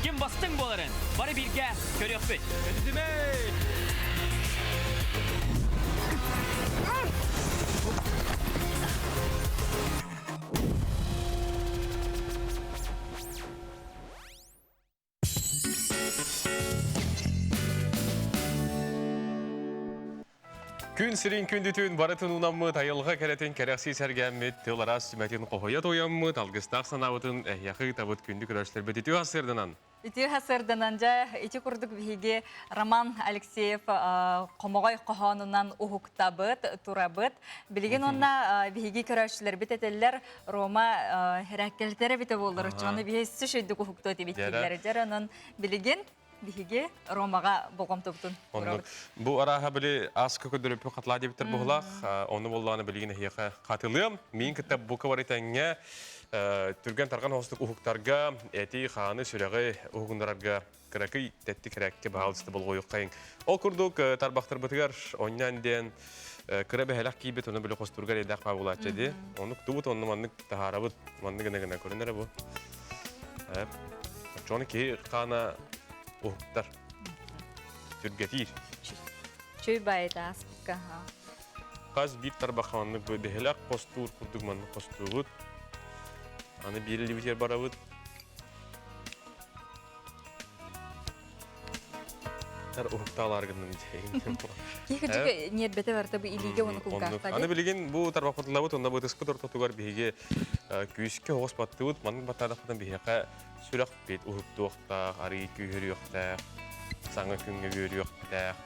Ким бастыҥ буоларын бары бииргэ көрүөхпүт. Көтүтүмэй! Күн сирин күндүтүн барытын унаммыт, айылҕа кэрэтин кэрэхсии сэргээммит, тыл араас сүмэтин хоһуйа туойаммыт, алгыстаах санаабытын эһиэхэ ыытабыт күндү көрөөччүлэрбит үтүө сырданан. Үтүө сырданан дьэ ити курдук биһиги Роман Алексеев хомоҕой хоһоонунан уһуктабыт, турабыт. Билигин уонна биһиги көрөөччүлэрбит этэллэр Рома хэрээккэлтэр эбитэ буоллар, оччоҕуна биһи сүшөйдүк уһуктуо этибит дииллэр. Дьэр онон билигин биһиги Ромаҕа болҕомтобутун уурабыт. Бу арааһа били аска көрдөрүппү хатылаа диэбиттэр буһулаах, ону буоллаҕына билигин эһиэхэ хатылыам. Миин кытта бука бары тэҥҥэ түргэн-тарҕан оһостук уһуктарга, эти, хааны, сүрэҕи уһугуннарарга кыракый тэттик кэрээккэ баһаалыста болҕойуоххайыҥ. Ол курдук тарбахтарбытыгар онньоон диэн кыра бэһэлэх киирбит, ону били хостургар эйдээх баабылааччы ди. Оннук тубут, онну маннык таһаарабыт, маннык гына гына көрүнэрэ эрэ бу. Оччоҕуна киһи хаана уһуктар, түргэтиир. Чүй байыта аспыкка. Хас биир тарбахха маннык бэһилэх хостуур курдук маннык хостуубут. Аны биир илиибитигэр барабыт. Уһуктаалаар гынным Киһи ньиэрбэтэ барыта бу илиигэ уонна кулгаахха. Аны билигин бу тарбахпытылабыт онно бытыспыт ортотугар биһиги күүскэ оҕус баттыбыт. Маннык баттаадахпытын биһиэхэ сүрэхпит уһуктуохтаах, арыы күүһүрүөхтээх, саҥа күҥҥэ үөрүөхтээх.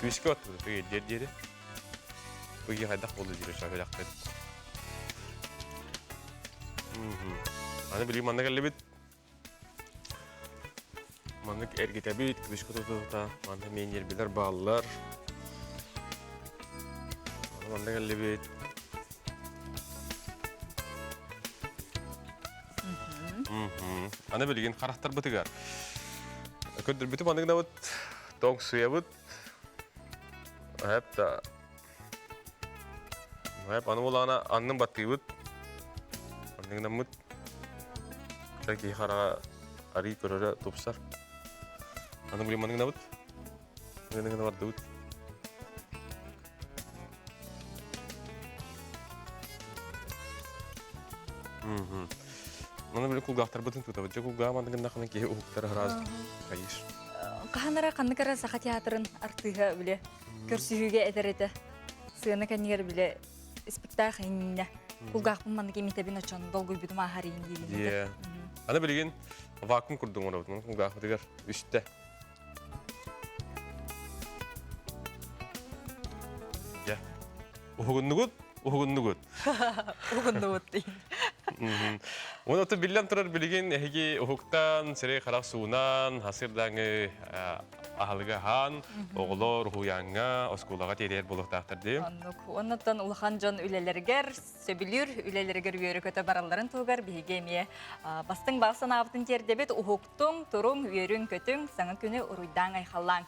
Күүскэ баттыбыт диэр диэри. Бу хайдах буолду диир сүрэхпит. Аны билигин манна кэллибит. Маннык эргитэбит, күлүскэ тутута, манна эмиэ ньиэрбэлэр бааллар. Манна кэллибит. Аны билигин харахтарбытыгар. Көрдөрбүтүм аныгынабыт, тоҥсуйабыт. Эп да. Эп аны булаана аннын баттыыбыт. Анныгынаммыт. Киһи хараҕа арыы көрөрө тупсар. Аны билим аныгынабыт. Аныгына бардыбыт. Маны били кулгаахтарбытын тутабыт. Дьэ кулгаах мандыгыннахына киһи уһуктар араас хайыш. Хаһан эрэ ханнык эрэ Саха театрын артыыһа биле көрсүһүүгэ этэр этэ. Сыана кэннигэр биле спектакль иннинэ кулгаахпын маннык имитэбин очон долгуйбутум ааһарыйын диибин. Аны билигин вакуум курдук оҥоробут. Кулгаахпытыгар үстэ. Дьэ. Уһугуннугут, уһугуннугут. Уһугуннубут дейин. Оны оту биллэн турар билигин эһиги уһуктан, сирэй харах суунан, хасырдаңы аһалыга хаан, оҕолор уһуяңҥа, оскуолаҕа тиэрийэр буолуохтаахтар дии. Оннук. Оннуттан улахан дьон үлэлэригэр, сөбүлүүр үлэлэригэр үөрэ-көтө баралларын туһугар биһиги эмиэ бастыҥ баҕа санаабытын тиэрдэбит. Уһуктуҥ, туруҥ, үөрүҥ-көтүҥ, саҥа күнү уруйдааҥ-айхаллааҥ.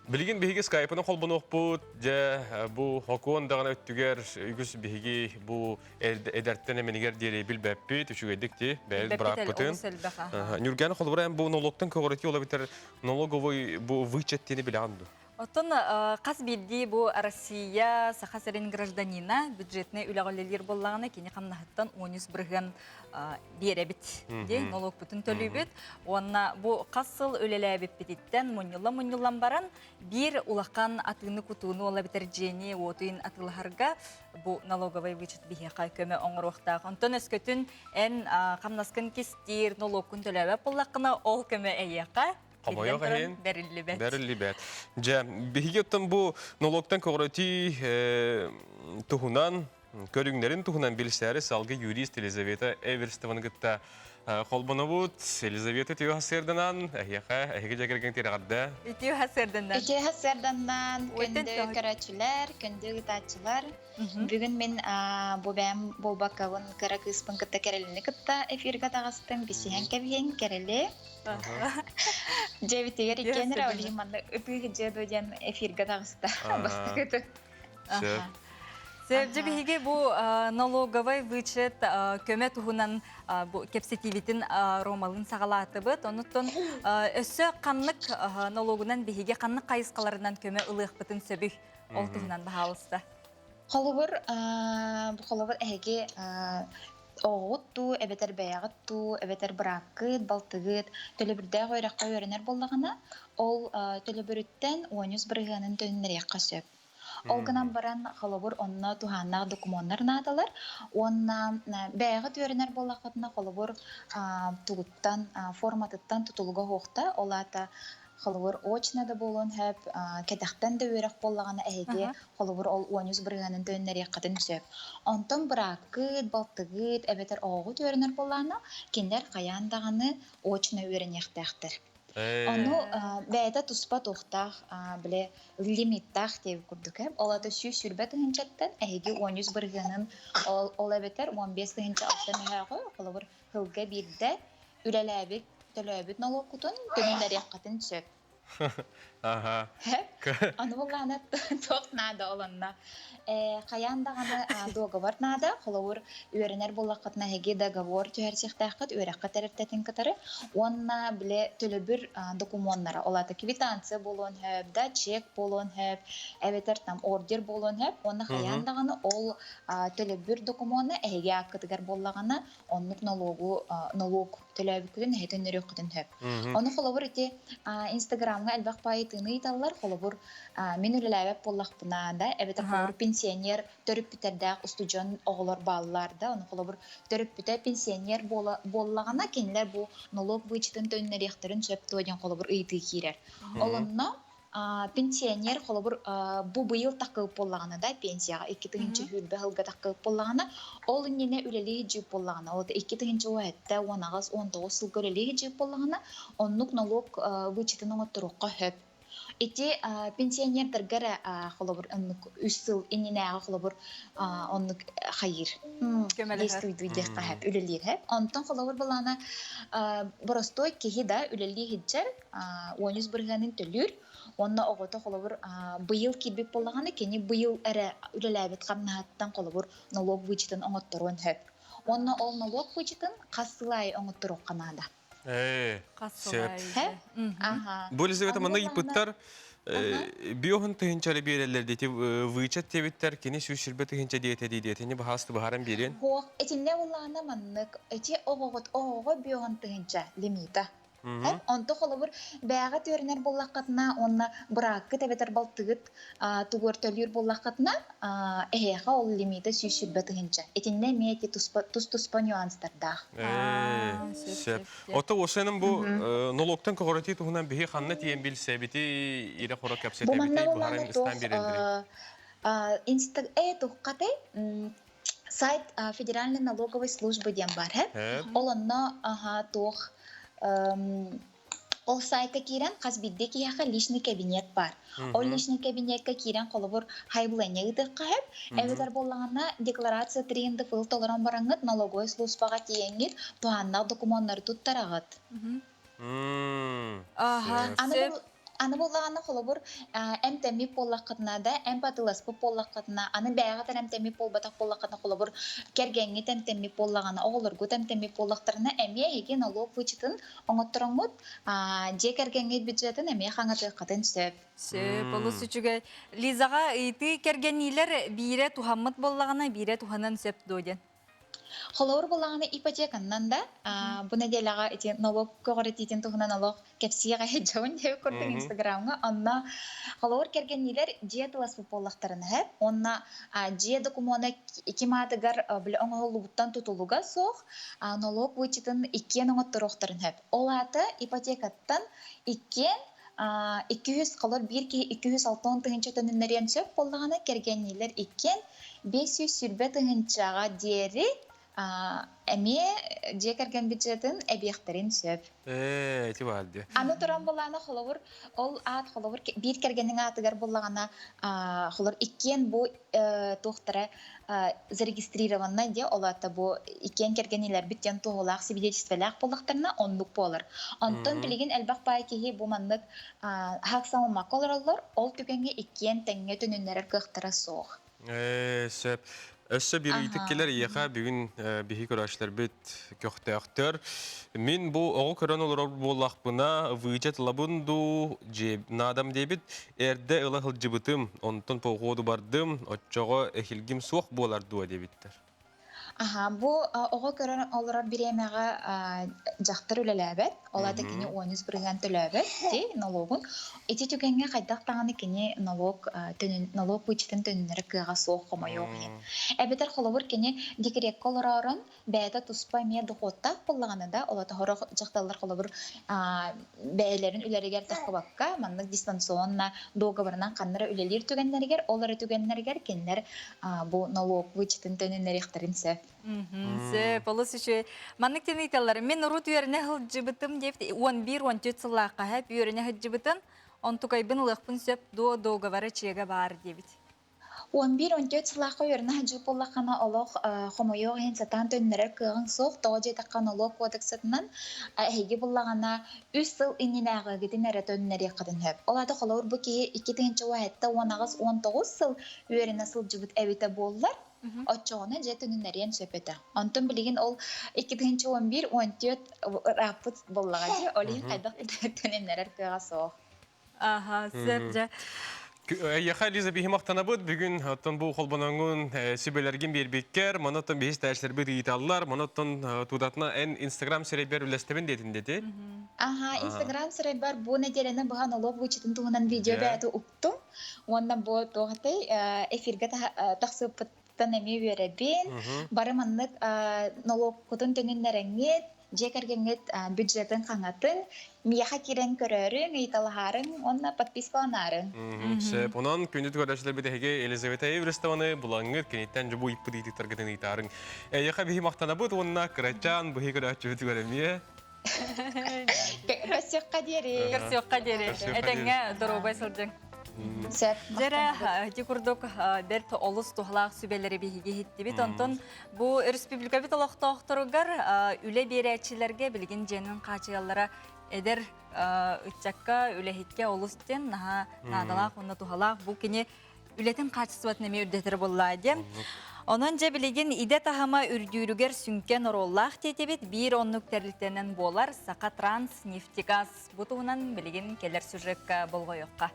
Билигин биһиги скайпынан холбонуохпут, дьэ бу хокуон даҕаны өттүгэр үгүс биһиги бу эдэртэн эмэнигэр диэри билбэппит, үчүгэйдик ти бэйэбит бырааппытын. Ньурганы холобура бу налогтан көҕүрэтии ол эбэтэр налоговый бу вычет диэни билэҕин дуо? Оттон хас биирдии бу Россия, Саха сирин гражданина бюджетнай үлэҕэ үлэлиир буоллаҕына, кини хамнаһыттан 13 бырыһыан биэрэбит диэн нолуокпутун төлүүбүт. Уонна бу хас сыл үлэлээбиппититтэн мунньуллан-мунньуллан баран, биир улахан атыыны-кутууну ол эбэтэр дьиэни уотуйун атыылаһарга бу налоговый вычет биһиэхэ көмө оҥоруохтаах. Онтон өскөтүн эн хамнаскын кистиир, нолуоккун төлөөбөт буоллаххына, ол көмө эйиэхэ Хомойуох иһин бэриллибэт. Бэриллибэт. Дьэ, биһиги оттон бу нолуоктан көҕүрэтии туһунан, көрүҥнэрин туһунан билсээри салгы юрист Елизавета Эверстованы кытта холбонобут. Елизавета үтүө сырданан, эһиэхэ, эһиги дьэ кэргэн тирэҕэрдэ. Үтүө сырданан. Үтүө сырданан, күндү көрөөччүлэр, күндү ыытааччылар. Бүгүн мин бу бэйэм буолбаккабын кыра кыыспын кытта Кэрэлини кытта эфиргэ таҕыстым. Бисиһэн кэбиһиҥ, Кэрэли. Дьэбитигэр иккиэн эрэ ол иһин манна ытыы сылдьыа дуо диэн эфиргэ таҕыста бастакыты. Сөп, биһиги бу налоговай вычет көмө туһунан бу кэпсэтиибитин Ромалыын саҕалаатыбыт. Онуттан өссө ханнык налогунан биһиги ханнык хайысхаларынан көмө ылыахпытын сөбүй? Ол туһунан баһаалыста. Холобур, холобур эһиги оҕоҕут дуу, эбэтэр бэйэҕит дуу, эбэтэр бырааккыт, балтыгыт төлөбүрдээх үөрэххэ үөрэнэр буоллаҕына, ол төлөбүрүттэн 13 бырыһыанын төнүннэриэххэ сөп. Ол гынан баран, холобур, онно туһааннаах докумуоннар наадалар уонна бэйэҕит үөрэнэр буоллаххытына, холобур, тугуттан, форматыттан тутулуга суохта, ол аата холобур, очно да буолуон сөп, кэтэхтэн да үөрэх буоллаҕына эһиги холобур, ол 13 бырыһыанын төннөриэххитин сөп. Онтон бырааккыт, балтыгыт эбэтэр оҕоҕут үөрэнэр буоллаҕына, кинилэр хайаан даҕаны очно үөрэниэхтээхтэр. Ону бэйэтэ туспа туохтаах, бile лимиттаах диэбит курдук ээ. Ол ата 120 тыһыынчаттан эһиги 13 бырыһыанын ол эбэтэр 15 тыһыынча алта мөһөөҕү, холобур, сылга биирдэ үлэлээбит, төлөөбүт нолуоккутун төнүннэриэххитин сөп. Аха. Аны буллаана туох наада олонно. Хайаан даҕаны договор наада. Холобур, үөрэнэр буоллаххытына эһиги договор түһэрсиэхтээххит үөрэххэ тэрилтэтин кытары. Уонна бile төлөбүр докумуоннара. Ол аата квитанция буолуон сөп, да чек буолуон сөп, эбэтэр там ордер буолуон сөп. Уонна хайаан даҕаны ол төлөбүр докумуона эһиги ааккытыгар буоллаҕына оннук налогу налог төлөөбүккүтүн эһи төннөрүөххүтүн сөп. Ону холобур ити Инстаграмҥа элбэх баайытыыны ыйыталлар. Холобур, мин үлэлээбэт буоллахпына да, эбэтэр холобур пенсионер төрөппүттэрдээх устудьуон оҕолор бааллар да, ону холобур төрөппүтэ пенсионер буоллаҕына, кинилэр бу налог вычетын төннөрүөхтэрин сөп дуо диэн холобур ыйытыы киирэр. Ол онно пенсионер холобур бу быйыл таккыбыт буоллаҕына да пенсияҕа 2020 сылга таккыбыт буоллаҕына ол иннинэ үлэлии сылдьыбыт буоллаҕына ол 2017 18 19 сылга үлэлии сылдьыбыт буоллаҕына оннук налог вычетын оҥотторуохха сөп ити пенсионердарга эрэ холобур оннук үс сыл иннинээҕи холобур оннук хайыыр действуйдуу диэххэ сөп үлэлиир сөп онтон холобур былаана боростуой киһи да үлэлии сылдьар 13 бырыһыанын төлүүр уонна оҕото холобур быйыл киирбит буоллаҕына кини быйыл эрэ үлэлээбит хамнаһыттан холобур налог вычетын оҥотторуон сөп. Уонна ол налог вычетын хас сыл аайы оҥотторуохха наада. Ээ, Хас сыл сөп. аайы. Аха. Бу Елизавета манна ыйыппыттар биоһун тыһынча биэрэллэр дети вычет диэбиттэр кини 120 тыһынча диэтэ дии диэтини баһаас быһааран биэриэн. Хуох итиннэ улаана маннык ити оҕоҕут оҕоҕо биоһун тыһынча лимита. Онто холобур бээҕэ түөрэнэр буоллаххытына уонна бырааккыт эбэтэр балтыгыт тугуор төлүүр буоллаххытына эһиэхэ ол лимиитэ 120 тыһыынча. Итиннэ эмиэ ити тус-туспа нюанстардаах. Сөп. Ото осеным бу налогтан көҕүрэтии туһунан биһи ханна тиийэн билсэбити ире-хоро кэпсэтэбити быһааран ыстаан биэрэллэрий? Инста э туххатай сайт Федеральной налоговой службы диэн бар Ол онно туох ол сайтка киирэн хас биирдии киһиэхэ личный кабинет бар. Ол личный кабинетка киирэн холобур хайбыланньа ыытыахха сөп. Эбэтэр буоллаҕына декларация 3 НДФЛ толорон бараҥҥыт налоговой службаҕа тиийэҥҥит туһааннаах докумуоннары туттараҕыт. Аны Аны буоллаҕына, холобур, эмтэммит буоллаххытына да, эмп атыыласпыт буоллаххытына, аны бэйэҕит эрэ эмтэммит буолбатах буоллаххытына, холобур, кэргэҥҥит эмтэммит буоллаҕына, оҕолоргут эмтэммит буоллахтарына, эмиэ эһиги налог вычетын оҥоттороҥҥут, дьиэ кэргэҥҥит бюджетын эмиэ хаҥатыаххытын сөп. Сөп, олус үчүгэй. Лизаҕа ыйытыы кэргэнниилэр биирэ туһаммыт буоллаҕына, биирэ туһанан сөп дуо диэн. Холобур булаҕына ипотеканнан да бу нэдиэлэҕэ ити налог көҕүрэтиитин туһунан олох кэпсиэҕэ дьон диэбит курдук инстаграмҥа онно холобур кэргэнниилэр дьиэ тыласпыт буоллахтарына сөп уонна дьиэ докумуона ким аатыгар били оҥоһуллубуттан тутулуга суох налог вычетын иккиэн оҥотторуохтарын сөп. Ол аата ипотекаттан иккиэн 200 холор биир киһи 260 тыһыынча төнүннэриэн сөп буоллаҕына кэргэнниилэр иккиэн 520 тыһыынчаҕа диэри эмиэ дьиэ кэргэн бюджетын эбиэхтэрин сөп. Ээ, ити баар дии. Аны туран булаана холобур, ол аат холобур биир кэргэниҥ аатыгар буллаҕына, холобур иккиэн бу туохтара зарегистрированнай диэ, ол аата бу иккиэн кэргэнилэрбит диэн туоһулаах свидетельстволаах буоллахтарына оннук буолар. Онтон билигин элбэх баай киһи бу маннык хааксаммакка олороллор, ол түгэҥҥэ иккиэн тэҥҥэ төнүннэрэр кыахтара суох. Ээ, сөп. Өссө биир ыйытык кэлэр ийэхэ бүгүн биһи көрөөччүлэрбит көхтөөхтөр. Мин бу оҕо көрөн олорор буоллахпына, вычет ылабын дуу, дьиэ наадам диэбит, эрдэ ыла сылдьыбытым, онтон походу бардым, оччоҕо эһилгим суох буолар дуо диэбиттэр. Аһа, бу оҕо көрөн олорор бириэмэҕэ дьахтар үлэлээбэт, ол аата кини 13% төлөөбөт дии налогун. Ити түгэҥҥэ хайдах даҕаны кини налог налог вычетын төнүннэрэр кыаҕа суох хомойуох иһин. Эбэтэр холобур кини декреккэ олороорун бэйэтэ туспа эмиэ дохуоттаах буоллаҕына да, ол аата сорох дьахталлар холобур бэйэлэрин үлэригэр тахсыбакка маннык дистанционно договорынан ханна эрэ үлэлиир түгэннэригэр, ол эрэ түгэннэригэр кинилэр бу налог вычетын төнүннэриэхтэрин сөп. Сөп, олус үчүгэй. Маннык диэн ыйыталлар. Мин урут үөрэнэ сылдьыбытым диэбит 11-14 сыллаахха хэп үөрэнэ сылдьыбытын, онтукайбын ылыахпын сөп дуо договора чиэгэ баар диэбит. 11-14 сылаахха үөрэнэ сылдьыбыт буоллаххына, олох хомойуох иһин сатаан төннөрөр кыаҕыҥ суох. Тоҕо диэтэххэ, нолуок кодексатынан эһиги буллаҕына үс сыл иннинээҕигитин эрэ төннөриэххитин сөп. Ол аата холобур бу киһи 2007-18-19 сыл үөрэнэ сылдьыбыт эбитэ буоллар, оччоҕуна дьэ төнүннэриэн сөп этэ. Онтон билигин ол 2011-14 ырааппыт буоллаҕа дии, ол иһин хайдах төнүннэрэр кыаҕа суох. Аха, сөп дьэ. Эйиэхэ Лиза биһи махтанабыт. Бүгүн оттон бу холбоноҥун сүбэлэргин биэрбиккэр, маны оттон биһи истээччилэрбит ыйыталлар, маны оттон тутатына эн Инстаграм сирэйбэр үллэстэбин диэтин дети. Аха, Инстаграм сирэйбэр бу нэдиэлэни быһа нолуок вычетын туһунан видео бэйэтэ уктум. Уонна бу туох этэй эфиргэ тахсыппыттан эмиэ үөрэбин. Бары маннык нолуоккутун төнүннэрэҥҥит, дьиэ кэргэҥҥит бюджетын хаҥатын, миэхэ киирэн көрөөрүҥ, ыйыталаһаарыҥ уонна подпискаланаарыҥ. Сөп. Онон күндү көрөөччүлэрбит эһиги Елизавета Эверстованы булаҥҥыт, киниттэн дьобу ыйыппыт ыйытыктаргытын ыйытаарыҥ. Эйиэхэ биһи махтанабыт уонна кырачаан быһыы көрөөччүбүтүгэр эмиэ. Көрсүөххэ диэри. Көрсүөххэ диэри. Этэҥҥэ доруобай сылдьыҥ. Сөп. Дьэрэ, ити курдук бэрт олус туһалаах сүбэлэри биһиги иһиттибит. Онтон Бу республикабыт олохтоохторугар үлэ биэрээччилэргэ билигин дьиэнин хаачыйаллара эдэр ыччакка, үлэһиккэ олус диэн наһаа наадалаах уонна туһалаах. Бу кини үлэтин хаачыстыбатын эмиэ үрдэтэр буоллаа диэн. Онон дьэ билигин идэ таһыма үрдүүрүгэр сүҥкэн оруоллаах диэтибит. Биир оннук тэрилтэнэн буолар Саха Транс нефтегаз. Бу туһунан билигин кэлэр сюжекка болҕойуохха.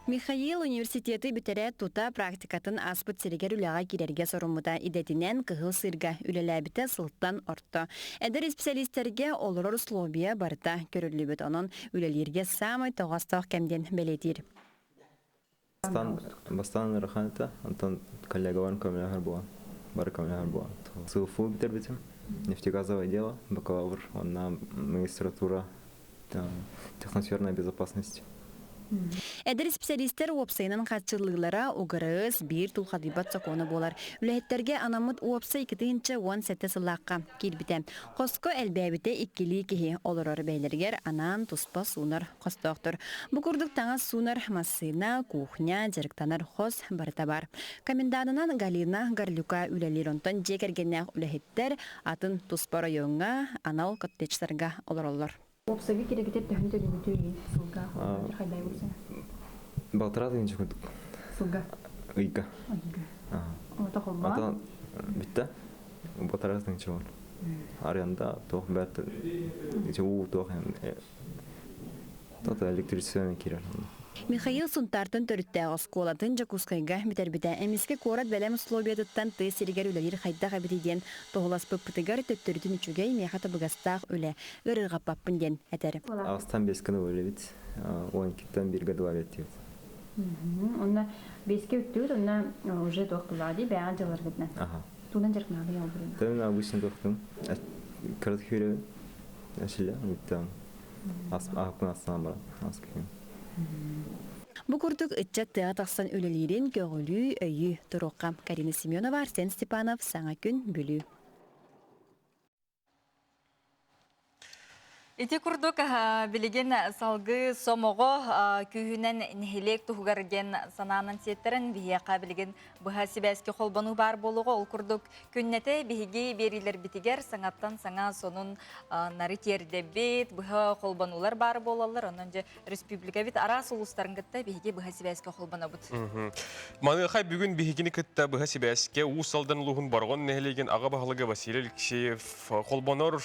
Михаил университеты бүтэрээт тута практикатын ааспыт сиригэр үлэҕэ киирэргэ соруммута. Идэтинэн Кыһыл Сыырга үлэлээбитэ сылтан орто. Эдэр исписэлиистэргэ олорор условия барыта көрүллүбүт. Онон үлэлииргэ саамай тоҕоостоох кэм диэн бэлиэтиир. Бастаан, бастаан ыарахан этэ, онтон коллегаларым көмөлөһөр буолан, бары көмөлөһөр буолан. СГФУ бүтэрбитим, нефтегазовое дело, бакалавр, онно магистратура техносферная безопасность. Эдэр исписэлиистэр уопсайынан харчылыылара угырыс, биир тулхадыйбат сокуона буолар. Үлэһиттэргэ анаммыт уопсай 2017 сыллаахха киирбитэ. Хоско элбээбитэ иккилии киһи олорор бэйэлэригэр анаан туспа суунар хостоохтор. Бу курдук таҥас суунар массыына, кухня, дьарыктанар хос барыта бар. Коменданынан Галина Горлюка үлэлиир. Онтон дьиэ кэргэннээх үлэһиттэр атын туспа оройуоҥҥа анал коттеджтарга олороллор. Уопсайга кирэгитер төһөн төлүүгүтүй сылга хайдай уопсай? Балтараа тыһыынча курдук. Сылга? Ыйга. Ыйга. Ото холбоон? Ото бүтте. Балтараа тыһыынча бар. Аренда туох бэрт уу туох Тото электричество киирэр. Михаил Сунтаартан төрүттээх оскуолатын Дьокуускайга бүтэрбитэ. Эмискэ куорат бэлэм условиятыттан тыа сиригэр үлэлиир хайдах эбитий диэн туһуласпыппытыгар төттөрүтүн үчүгэй, миэхэ табыгастаах үлэ, ыарырҕаппаппын диэн этэр. Аҕыстан бэскэ үлэбит, он иккиттэн бииргэ дуалеттибит. Онно бэскэ үттүгүт, онно уже туох буллаҕа дии, бэйэҕэ дьыларгытынан. Аха. Туунан дьарыктанаабый ол бүрүн? Тэн обычно туохтун. Кырат хүрэ әшиле, үттен. Ас астаан баран, ас күн. Бу курдук ыччат тыаҕа тахсан үлэлиирин көҕүлүү, өйүү туруохха. Карина Семенова, Арсен Степанов, Саҥа күн, Бүлүү. Ити курдук билигин салгыы сомоҕо күүһүнэн нэһилиэк туһугар диэн санаанан сиэттэрэн биһиэхэ билигин быһа сибээскэ холбонуу баар буолуоҕа. Ол курдук күннэтэ биһиги биэриилэрбитигэр саҥаттан саҥа сонун нары тиэрдэбит, быһа холбонуулар баар буолаллар. Онон дьэ республикабит араас улуустарын кытта биһиги быһа сибээскэ холбонобут. Маныаха бүгүн биһигини кытта быһа сибээскэ Уус Алдан улууһун Бороҕон нэһилиэгин аҕа баһылыга Василий Алексеев холбонор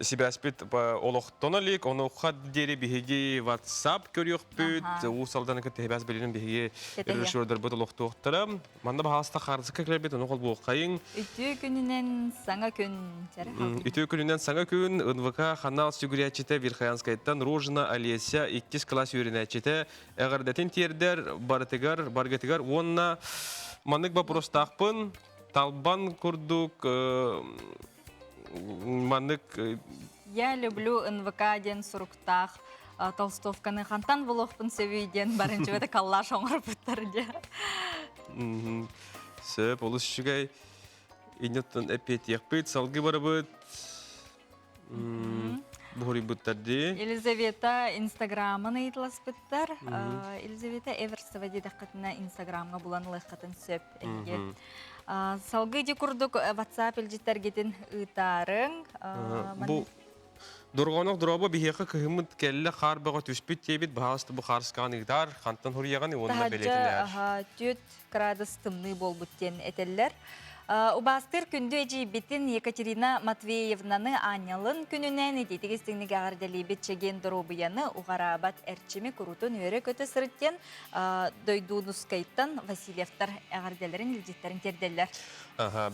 Сибээспит олохтоно илик, онуоха диэри биһиги WhatsApp көрүөхпүт, Уус Алданы кытта сибээс билигин биһиги режиссердарбыт олохтуохтара. Манна баһаалыста хаартыска кэлэрбит, ону холбуоххайыҥ. Үтүө күнүнэн саҥа күн. Үтүө күнүнэн саҥа күн. НВК ханаал сүгүрээччитэ Верхоянскайтан Рожина Олеся иккис кылаас үөрэнээччитэ эҕэрдэтин тиэрдэр барытыгар, баргытыгар уонна маннык боппуруостаахпын. Талбан курдук маннык Я люблю НВК диэн суруктаах толстовканы хантан булуохпун сөбүй диэн барынчыбата коллаж оҥорбуттар диэ. Сөп, олус үчүгэй. Иннеттан эппиэтиэхпит, салгыы барабыт. Буһуруйбуттар дии. Елизавета Инстаграмын ыйыталаспыттар. Елизавета Эверстова диэтэххитинэ Инстаграмҥа булан ылыаххытын сөп эһиги. Салгыы ди курдук WhatsApp илдьиттэргитин ыытаарыҥ. Бу Дорҕоонох дорообо биһиэхэ кыһыммыт кэллэ хаар бөҕө түспүт диэбит баһаалыста бу хаарыскаҕын ыытаар хантан хуруйаҕын уонна бэлиэтинээр. Таһырдьа 4 кыраадыс тымныы буолбут диэн этэллэр. Убаастыыр күндү эдьиийбитин Екатерина Матвеевнаны аанньалын күнүнэн итиитик истиҥник эҕэрдэлиибит чэгиэн доруобуйаны уҕараабат эрчими курутун үөрэ-көтө сырыт диэн Дойдуунускайтан Васильевтар эҕэрдэлэрин илдьиттэрин тиэрдэллэр.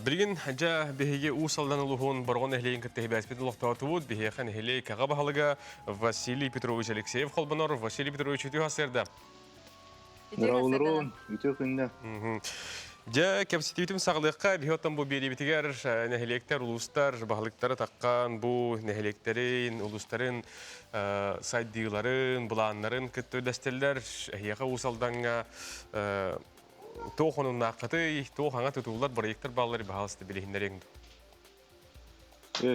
Билигин дьэ биһиги Уус Алдан улууһун Бороҕон нэһилиэгин кытта сибээспит олохтоотубут. Биһиэхэ нэһилиэк аҕа баһылыга Василий Петрович Алексеев холбонор. Василий Петрович үтүө сарсыарда. Здравствуйте, үтүө күннэ. Дьэ, кэпсэтиибитин саҕалыахха биһи оттон бу биэриибитигэр нэһилиэктэр, улуустар баһылыктара таххан бу нэһилиэктэрин, улуустарын сайдыыларын, былааннарын кытта үллэстэллэр. Эһиэхэ Уус Алдаҥҥа туох онуннааххытый, туох аҥа тутуулар, бырайыактар бааллар баһаалыста билиһиннэриэҥ дуу?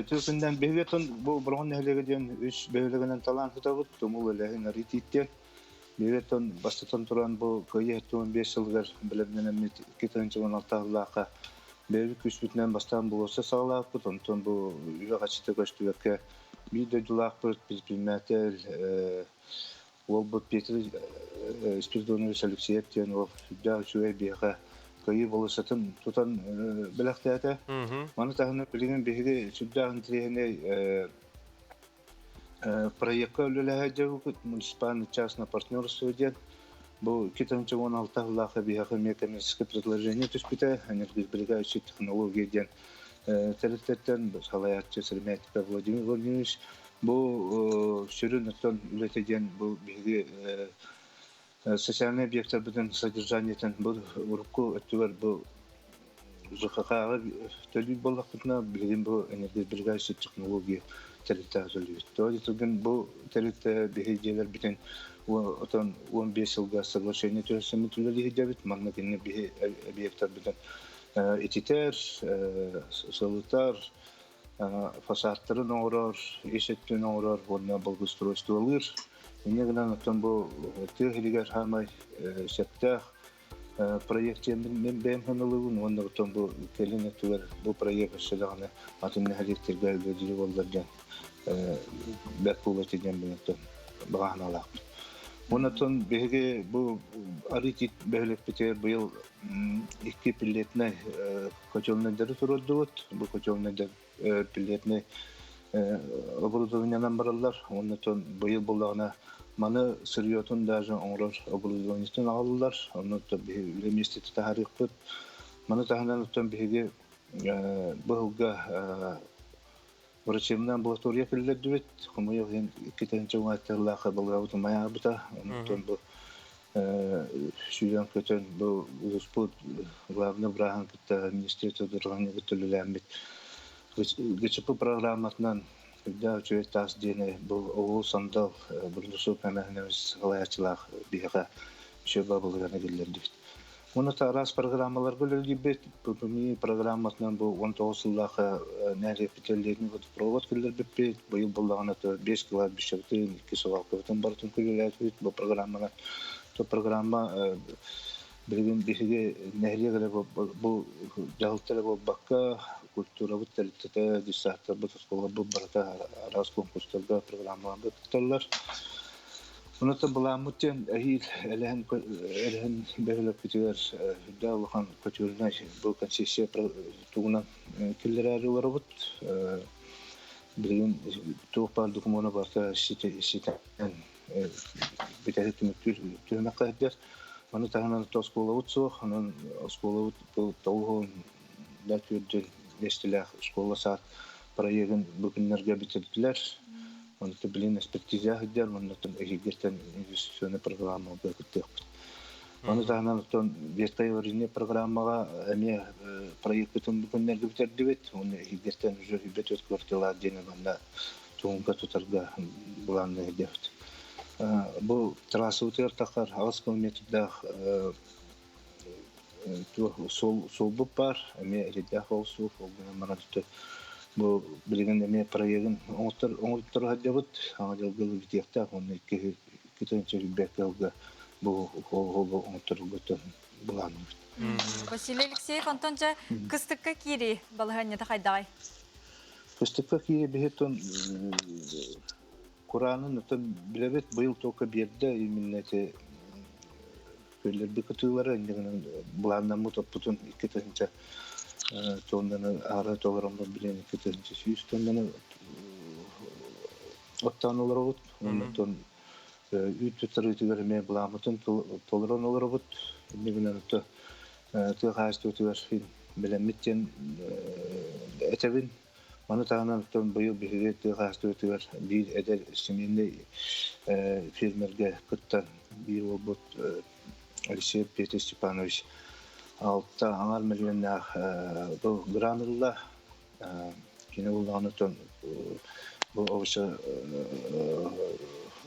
Үтүө күннэн биһиги бу Бороҕон нэһилиэгэ диэн үс бөһүөлэгинэн талаан сытабыт. Тумул Элэһин Арыы Тииттиэн. Биһиги бастатан туран бу Кыайыы 75 сылыгар бэлэмнэнэммит 2016 сыллаахха бэйэбит күүспүтүнэн бастаан болуосса саҕалаабыппыт. Онтон бу үлэ хаччыта көстүбэккэ биир дойдулаахпыт предприниматель уолбут Петр Спиридонович Алексеев диэн уол сүрдээх үчүгэй биһиэхэ Кыайыы болуоссатын тутан бэлэхтээтэ. Маны таһынан билигин биһиги сүрдээх интэриэһинэй проекка үлэлэһэ дьабыкыт муниципальный частное партнерство диэн бу 2016 сыллаахха биһиэхэ эмиэ коммерческое предложение түспүтэ энергосберегающие технологии диэн тэрилтэттэн салайааччы Сремятников Владимир Владимирович бу сүрүн оттон үлэтэ диэн бу биһиги социальный объектарбытын содержаниетын бу урукку өттүгэр бу ЖКХ-ҕа төлүүр буоллахпытына билигин бу энергосберегающие технологии тэрилтэҕэ төлүүбүт. Тоҕо диэтэргин бу тэрилтэ биһи дьиэлэрбитин отон 15 сылга соглашение түһэрсэммит үлэлиһидебит. Манна кинини биһи объектарбытын ититэр, сылытар, фасадтарын оҥорор, ис өттүн оҥорор уонна благоустройстволыыр. Инньэ гынан оттон бу тыа иһигэр саамай сөптөөх проект диэн мин бэйэм саналыыбын уонна оттон бу кэлин өттүгэр бу проект өссө даҕаны атын нэһилиэктэргэ үлэлиир буоллар диэн бэрт буолуо этэ диэн мин оттон баҕа санаалаахпын. Уонна оттон биһиги бу Арыы Тиит бөһүөлэкпитигэр быйыл икки пилетнэй котельнайдары туруордубут. Бу котельнайдар пилетнэй оборудованиенан бараллар. Уонна быйыл буоллаҕына маны сырьетун даже оҥорор оборудованиетын аҕаллылар. Онно биһиги үлэ миэстэтэ таһаарыахпыт. Маны таһынан оттон биһиги быһылга врачебная амбулатория киллэрдибит. Хомойуох иһин 2 уҥааттыылаах балыгабыт умайаабыта. Онтон бу сүүрэн-көтөн бу улууспут главный бырааһын кытта министр Дурҕаны кытта үлэлээммит ГЧП программатынан үрдээх үчүгэй таас диэни бу Оҕул Сандал Бурдусов эмэһинэбис салайааччылаах биһиэхэ үчүгэй бабылыганы киллэрдибит. Уонна араас программаларга үлэлиирбит. ППМИ программатынан бу 19 сыллаах нэһилиэкпит водопровод киллэрбиппит. Быйыл буллаҕына 5 кладбищебытын, 2 свалкабытын барытын күлүлээтибит бу программаны. То программа билигин биһиги нэһилиэк эрэ бу дьаһалта эрэ буолбакка, культурабыт тэрилтэтэ, десанттарбыт, оскуолабыт барыта араас конкурстарга программаларга кытталлар. Онон былааммыт диэн эһиил элэһин элэһин бөһүөлэкпитигэр үрдээх улахан культурнай бу концессия тугунан киллэрээри олоробут. Билигин туох баар докумуона барыта ситэн бүтэһик түмүктүүр түһүмэххэ сылдьар. Маны таһынан оскуолабыт суох, онон оскуолабыт бу тоҕуһун да түөрдүн миэстэлээх школа саад проегын бу күннэргэ бүтэрдилэр. Онто билин экспертиза сылдьар, оннуттан эһиилгиттэн инвестиционный программаларга кыттыахпыт. Ону таһынан оттон ветхое варенье программаҕа эмиэ проекпытын бу күннэргэ бүтэрдибит. Уонна эһиилгиттэн уже үбэ төрт квартиралаах диэни манна туһунга тутарга былаанныыр диэбит. Бу трассабытыгар тахар 8 километрдаах суолбут баар, эмиэ эрэйдээх ол суол, ол гынан баран Бу билигин эмиэ проегын оҥоттор оҥотторо сылдьабыт. Саҥа дьылга бүтүөхтээх уонна 2 тыһыынча сылга бу холу оҥотторорго былаанныыбыт. Василий Алексеев, онтон дьэ кыстыкка киири балаһыанньата хайдаҕый? Кыстыкка киири биһитон кураанын отон билэбит быйыл только биэрдэ именно эти күөллэрби кытыылары иннигинэн былааннаммыт оппутун 2000 тоннаны аара толороммут билен 2100 тоннаны оттоон олоробут. Онтон үүт туттарыытыгар эмиэ былааммытын толорон олоробут. Иннигинэн ото тыа хаһаайыстыбатыгар бэлэммит диэн этэбин. Маны таһынан оттон быйыл биһиги тыа хаһаайыстыбатыгар биир эдэр семейный фермергэ кыттан биир уолбут Алексей Петр Степанович 6,5 миллионнаах бу грант ылла. Кини буллаҕына оттон бу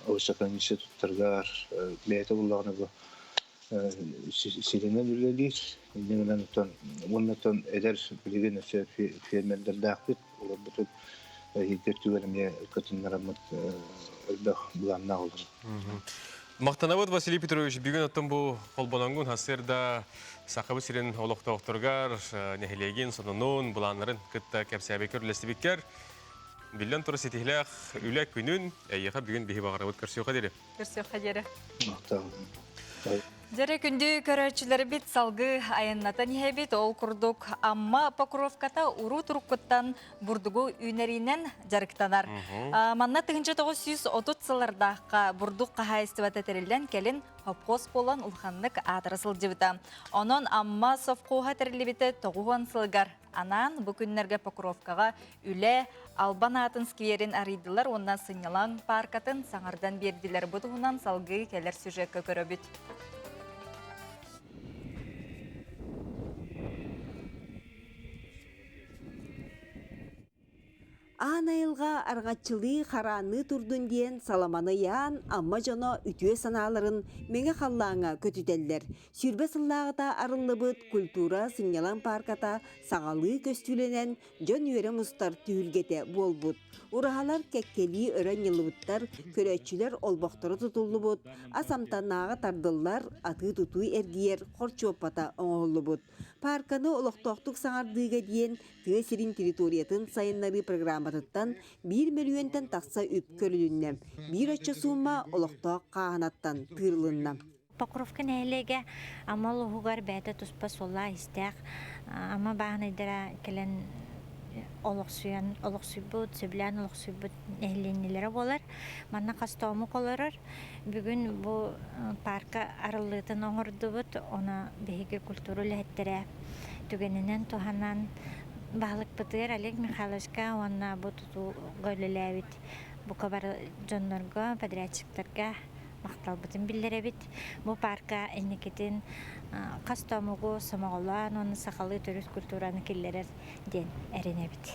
овощехранилище туттарыгар бэйэтэ буллаҕына бу сиринэн үлэлиир. Инньэ гынан оттон уонна оттон эдэр билигин өссө фермердэрдээхпит. Олорбутун иһирдэр түгэн эмиэ кытыннараммыт элбэх былааннаах олорор. Махтанабыт Василий Петрович, бүгүн оттон бу холбононгун сарсыарда Сахабыт сирин олохтоохторугар нэһилиэгин сонунун, былааннарын кытта кэпсээбиккэр, үллэстибиккэр биллэн турар ситиһилээх үлэ күнүн эйиэхэ бүгүн биһи баҕарабыт көрсүөххэ диэри. Көрсүөххэ диэри. Дьэрэ күндү көрөөччүлэрбит салгыы айаннатан иһэбит. Ол курдук Амма Покровката уруу туруккуттан бурдугу үүнэриинэн дьарыктанар. Манна 1930 сыллардаахха бурдук хаһаайыстыбата тэриллэн кэлин совхоз буолан улаханнык аатыра сылдьыбыта. Онон Амма совхоһа тэриллибитэ 90 сылыгар анаан бу күннэргэ Покровкаҕа үлэ Албан аатын скверин арыйдылар уонна сынньалаҥ пааркатын саҥардан биэрдилэр. Бу туһунан салгыы кэлэр сюжекка көрөбүт. Аан айылҕа арҕаччылыы хараанныы турдун диэн саламаны ыйаан, Амма дьоно үтүө санааларын мэҥэ халлааҥҥа көтүтэллэр. 20 сыллааҕыта арыллыбыт культура сынньалаҥ паарката саҥалыы көстүүлэнэн, дьон үөрэ мустар түһүлгэтэ буолбут. Ураһалар кэккэлии өрө анньыллыбыттар, көрөөччүлэр олбохторо тутуллубут, ас амтаннааҕа тардыллар, атыы-тутуу эргийэр хорчуоппата оҥоһуллубут. Паарканы олохтоохтук саҥардыыга диэн тыа сирин территориятын сайыннарыы программатыттан биир мөлүйүөнтэн тахса үп көрүлүннэ. Биир оччо суумма олохтоох хааһынаттан тыырылынна. Покровка нэһилиэгэ Амма улууһугар бэйэтэ туспа суоллаах-иистээх Амма бааһынайдара кэлэн олохсуйан олохсуйбут, сөбүлээн олохсуйбут нэһилиэнньэлэрэ буолар. Манна хас да омук олорор. Бүгүн бу паарка арыллыытын оҥордубут. Ону биһиги культура үлэһиттэрэ түгэнинэн туһанан баһылыкпытыгар Олег Михайловичка уонна бу тутууга үлэлээбит бука бары дьоннорго, подрядчиктарга махталбытын биллэрэбит. Бу паарка инникитин хас да омугу сомоҕолоон уонна сахалыы төрүт культураны киллэрэр диэн эрэнэбит.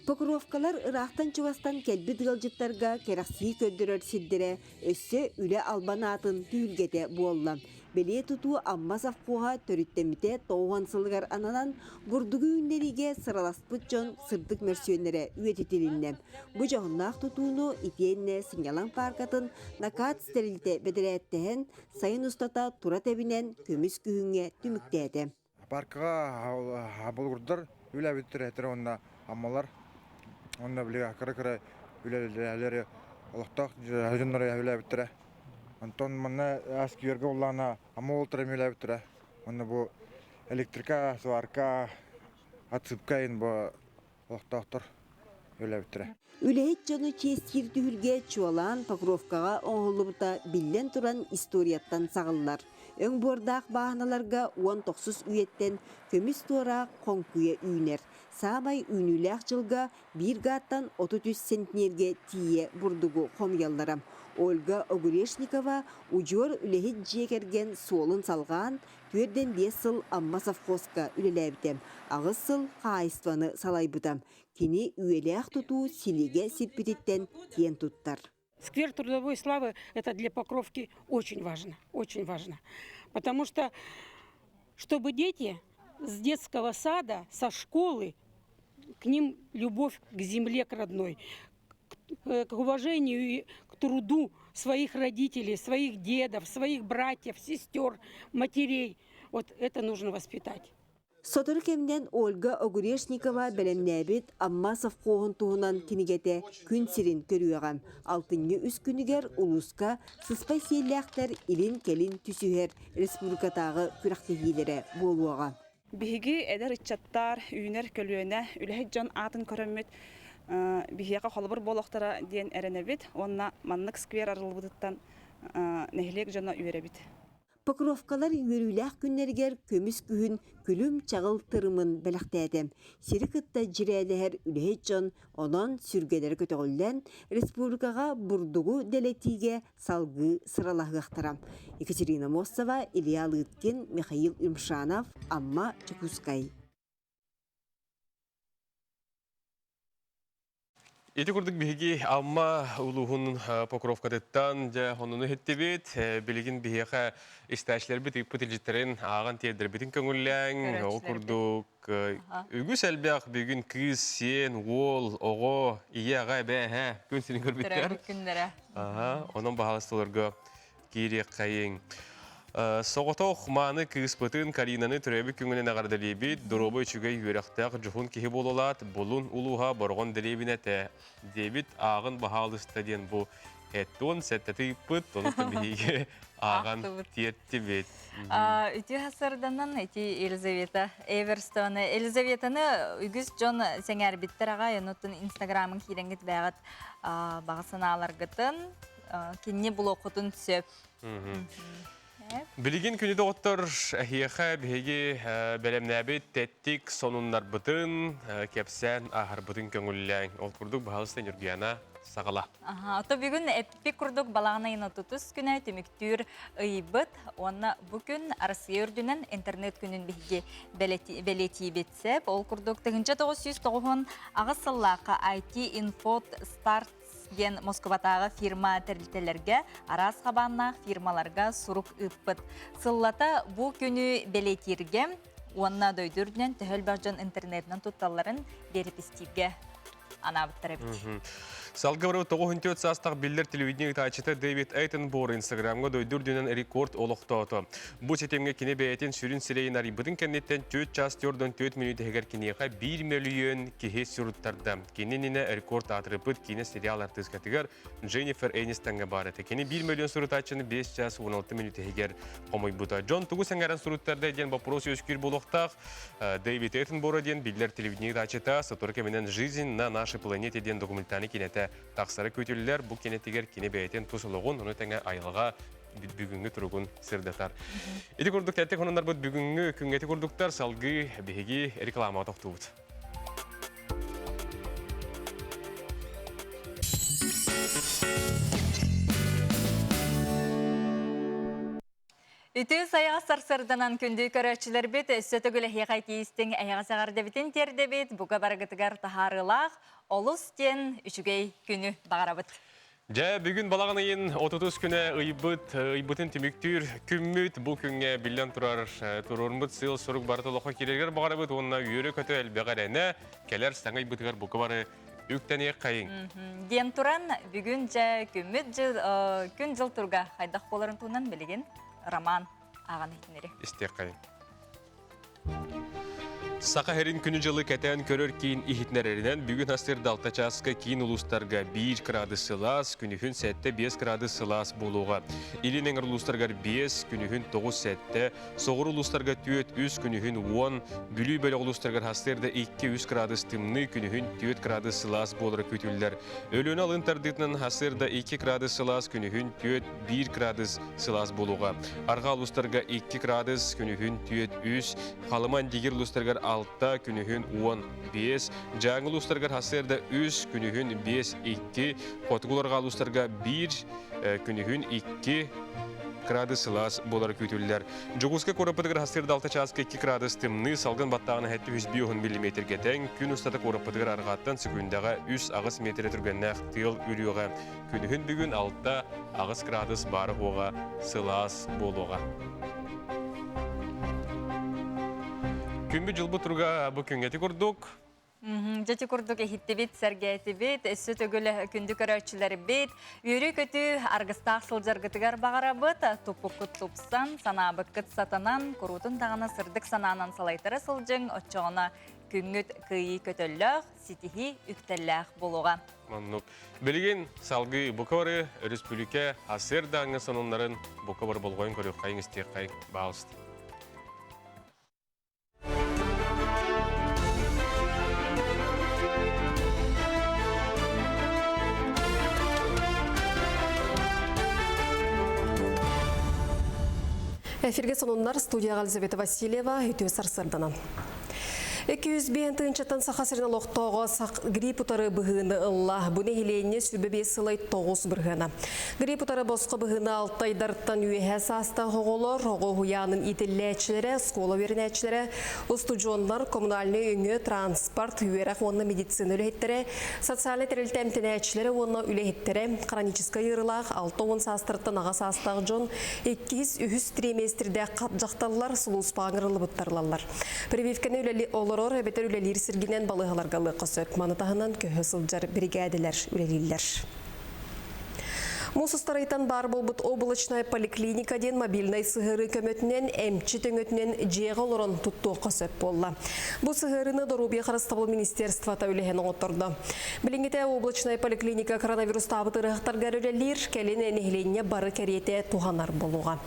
Покровкалар ыраахтан-чугастан кэлбит ыалдьыттарга кэрэхсии көрдөрөр сирдэрэ өссө үлэ албан аатын түһүлгэтэ буолла. Бэлиэ тутуу Амма совхоһа төрүттэммитэ 90 сылыгар ананан, бурдугу үүннэриигэ сыраласпыт дьон сырдык мөрсүөннэрэ үйэтитилиннэ. Бу дьоһуннаах тутууну итиэннэ сынньалаҥ пааркатын Накац тэрилтэ бэдэрээттэһэн, сайын устата тура тэбинэн көмүс күһүҥҥэ түмүктээтэ. Паркаҕа булгурдар үлэбиттэр уонна аммалар уонна били кыра-кыра үлэлэри олохтоох дьоннор үлээбиттэрэ. Онтон манна сквергэ уллаана амма уолтара үлээбиттэрэ. Уонна бу электрика, сварка, отсыпка ин бу олохтоохтор үлээбиттэрэ. Үлэһит дьону чиэстиир түһүлгэ чуолаан Покровкаҕа оҥоһуллубута биллэн туран историяттан саҕыллар. Өҥ буордаах бааһыналарга 19 үйэттэн көмүс туораах хоҥкуйа үүнэр. Саамай үүнүүлээх дьылга биир гааттан 33 центнергэ тиийэ бурдугу хомуйаллара. Ольга Огурешникова удьуор үлэһит дьиэ кэргэн суолун салҕаан, 45 сыл Амма совхозка үлэлээбитэ, 8 сыл хаһаайыстыбаны салайбыта. Кини үйэлээх тутуу силигэ сиппититтэн киэн туттар. Сквер трудовой славы – это для Покровки очень важно, очень важно. Потому что, чтобы дети с детского сада, со школы к ним любовь к земле, к родной, к уважению и к труду своих родителей, своих дедов, своих братьев, сестер, матерей. Вот это нужно воспитать. Сотору кэминэн Ольга Огурешникова бэлэмнээбит Амма совхоһун туһунан кинигэтэ күн сирин көрүөҕэ. Алтынньы үс күнүгэр улууска сыспай сиэллээхтэр илин-кэлин түсүһэр республикатааҕы күрэхтэһиилэрэ буолуоҕа. Биһиги эдэр ыччаттар, үүнэр көлүөнэ, үлэһит дьон аатын көрөммүт биһиэхэ холобур буолуохтара диэн эрэнэбит уонна маннык сквер арыллыбытыттан нэһилиэк дьоно үөрэбит. Покровкалар үөрүүлээх күннэригэр көмүс күһүн күлүм-чаҕыл тырымын бэлэхтээтэ. Сири кытта дьирээлэһэр үлэһит дьон онон сүргэлэрэ көтөҕүллэн, республикаҕа бурдугу дэлэтиигэ салгыы сыралаһыахтара. Екатерина Мостова, Илья Лыткин, Михаил Юмшанов, Амма, Дьокуускай. Ити курдук биһиги Амма улууһун Покровкатыттан дьэ онуну иһиттибит. Билигин биһиэхэ истээччилэрбит ыыппыт илдьиттэрин ааҕан тиэрдэрбитин көҥүллээҥ. Ол курдук үгүс элбэх бүгүн кыыс, сиэн, уол, оҕо, ийэ, аҕа, эбээ, эһээ күн сирин көрбүттэр. Төрөөбүт күннэрэ. Онон баһаалыстыларга киириэххэйиҥ. Соҕотох мааны кыыспытын Каринаны төрөөбүт күҥүнэн эҕэрдэлиибит. Доруобай үчүгэй үөрэхтээх дьоһун киһи буолалаат, Булун улууһа Бороҕон дэриэбинэтэ диэбит ааҕын баһаалыста диэн бу эттуон сэттэтэ ыыппыт, онуттан биһиги ааҕан тиэртибит. Үтүө сарданан ити Елизавета Эверстованы Елизаветаны үгүс дьон сэҥээрбиттэр аҕай, онуттан Инстаграмын киирэҥҥит бэҕэт баҕа санааларгытын кинини булуоххутун сөп. Билигин күнү доҕоттор эһиэхэ биһиги бэлэмнээбит тэттик сонуннарбытын кэпсээн аһарбытын көҥүллээҥ. Ол курдук баһаалыста Ньургуяна саҕала. Ото бүгүн эппи курдук балаҕан ыйын отутус күнэ түмүктүүр ыйбыт уонна бу күн Россия үрдүнэн интернет күнүн биһиги бэлиэтиибит сөп. Ол курдук 1998 сыллаахха IT Info Start диэн Москватааҕы фирма тэрилтэлэргэ араас хабааннаах фирмаларга сурук ыыппыт. Сыллата бу күнү бэлиэтииргэ уонна дойду үрдүнэн төһө элбэх дьон интернетинэн тутталларын биэрэпистииргэ анаабыттар эбит. Салгы барыбыт 94 саастаах биллэр телевидение ыытааччыта Дэвид Эйтенбор Инстаграмҥа дойду үрдүнэн рекорд олохтоото. Бу ситимҥэ кини бэйэтин сүрүн сирэйин арыйбытын кэнниттэн 4 час 44 мүнүүт иһигэр киниэхэ 1 мөлүйүөн киһи суруттарда. Кини иннинэ рекорд аатырыппыт киинэ сериал артыыскатыгар Дженнифер Энистоҥҥа баар этэ. Кини 1 мөлүйүөн сурутааччыны 5 час 16 мүнүүт иһигэр хомуйбута. Дьон тугу сэҥээрэн суруттарда диэн боппуруос үөскүүр буолуохтаах. Дэвид Эттенборо диэн биллэр телевидение ыытааччыта сотору кэминэн «Жизнь на нашей планете» диэн документальнай киинэтэ тахсара күүтүллэр. Бу киинэтигэр кини бэйэтин тус олоҕун, ону тэҥэ айылҕа бүгүҥҥү туругун сырдатар. Ити курдук тэттик хонуннарбыт бүгүҥҥү күҥҥэти курдуктар салгыы биһиги рекламаҕа тохтуубут. Үтүө сайаҕас сарсыарданан күндү көрөөччүлэрбит өссө төгүл эһиэхэ тиистиҥ эһэҕэс эҕэрдэбитин тиэрдэбит бука барыгытыгар таһаарыылаах олус диэн үчүгэй күнү баҕарабыт. Дьэ, бүгүн балаҕан ыйын 30 күнэ ыйбыт, ыйбытын түмүктүүр күммүт. Бу күҥҥэ биллэн турар туруоруммут сыал-сорук барыта олоххо киирэригэр баҕарабыт уонна үөрэ-көтө элбэх эрэнэ кэлэр саҥа ыйбытыгар бука бары үктэниэххэйиҥ. Диэн туран, бүгүн дьэ күммүт дьыл, күн-дьыл туруга хайдах буоларын туһунан билигин роман ааҕан иһитиннэри. Истиэххэйиҥ. Саха сирин күнү-дьылы кэтээн көрөр киин иһитиннэрэринэн, бүгүн астыыр алта чааска киин улуустарга 1 градус сылаас, күнүһүн 7-5 градус сылаас буолуоҕа. Илин эҥэр улуустарыгар 5, күнүһүн 9-7, соҕуруу улуустарга 4-3, күнүһүн 10, Бүлүү бөлөх улуустарыгар хастыыр да 2-3 градус тымныы, күнүһүн 4 градус сылаас буолара күүтүллэр. Өлүөнэ алын тардыытынан хастыыр да 2 градус сылаас, күнүһүн 4-1 градус сылаас буолуоҕа. Арҕаа улуустарга 2 градус, күнүһүн 4-3, Халыма Индигир улуустарыгар 6, күнүһүн 15, Дьааҥы улуустарыгар сарсыарда 3, күнүһүн 5-2, Хотугу арҕаа улуустарга 1, күнүһүн 2 градус сылаас буолара күүтүллэр. Дьокуускай куораппытыгар сарсыарда 6 чааска 2 градус тымныы, салгын баттааҕына 705 миллиметргэ тэҥ, күн устата куораппытыгар арҕааттан секундаҕа 3-8 метрэ түргэннээх тыал үрүөҕэ. Күнүһүн бүгүн 6-8 градус баара-суоҕа сылаас буолуоҕа. Күммүт дьылбыт туруга бу күҥҥэти курдук. Дьэти курдук иһиттибит, сэргээтибит, өссө төгүл күндү көрөөччүлэрбит, үөрүү-көтүү аргыстаах сылдьаргытыгар баҕарабыт, туппуккут тупсан, санаабыккыт сатанан, куруутун даҕаны сырдык санаанан салайтара сылдьыҥ, оччоҕуна күҥҥүт кыайыы көтөллөөх, ситиһии үктэллээх буолуоҕа. Маннык. Билигин салгыы бука бары өрөспүүбүлүкэ АССР-дааҥҥы сонуннарын бука бары болҕойон көрүөххэйиҥ, истиэххэйиҥ, баалыста. Эфирге сонуннар студияға Елизавета Васильева үтүө сарсырданан. 205 тыынчаттан Саха сирин олохтооҕо грипп утары быһыыны ылла. Бу нэһилиэнньэ 25 сылай 9 бырыһыана. Грипп утары босхо быһыыны алтайдартан үөһэ саастаах оҕолор, оҕо уһуйаанын иитиллээччилэрэ, оскуола үөрэнээччилэрэ, устудьуоннар, коммунальнай өҥө, транспорт, үөрэх уонна медицина үлэһиттэрэ, социальнай тэрилтэ эмтэнээччилэрэ уонна үлэһиттэрэ, хроническай ыарыылаах 60 саастарыттан аҕа саастаах дьон, иккис, үһүс триместрдээх хат дьахталлар сулууспаҕа ыҥырыллыбыттар ылаллар. Прививканы үлэли олорор эбэтэр үлэлиир сиргинэн балыыһаларга ылыахха сөп. Маны таһынан көһө сылдьар биригээдэлэр үлэлииллэр. Муус устарыйтан баар буолбут облачная поликлиника диэн мобильнай сыһыарыы көмөтүнэн эмчит өҥөтүнэн дьиэҕэ олорон туттуохха сөп буолла. Бу сыһыарыыны Доруобуйа харыстабыл министерствота үлэһэн оҥоттордо. Билиҥҥитэ облачная поликлиника коронавирустаабыт ыарыһахтарга үлэлиир, кэлин нэһилиэнньэ бары кэриэтэ туһанар буолуоҕа.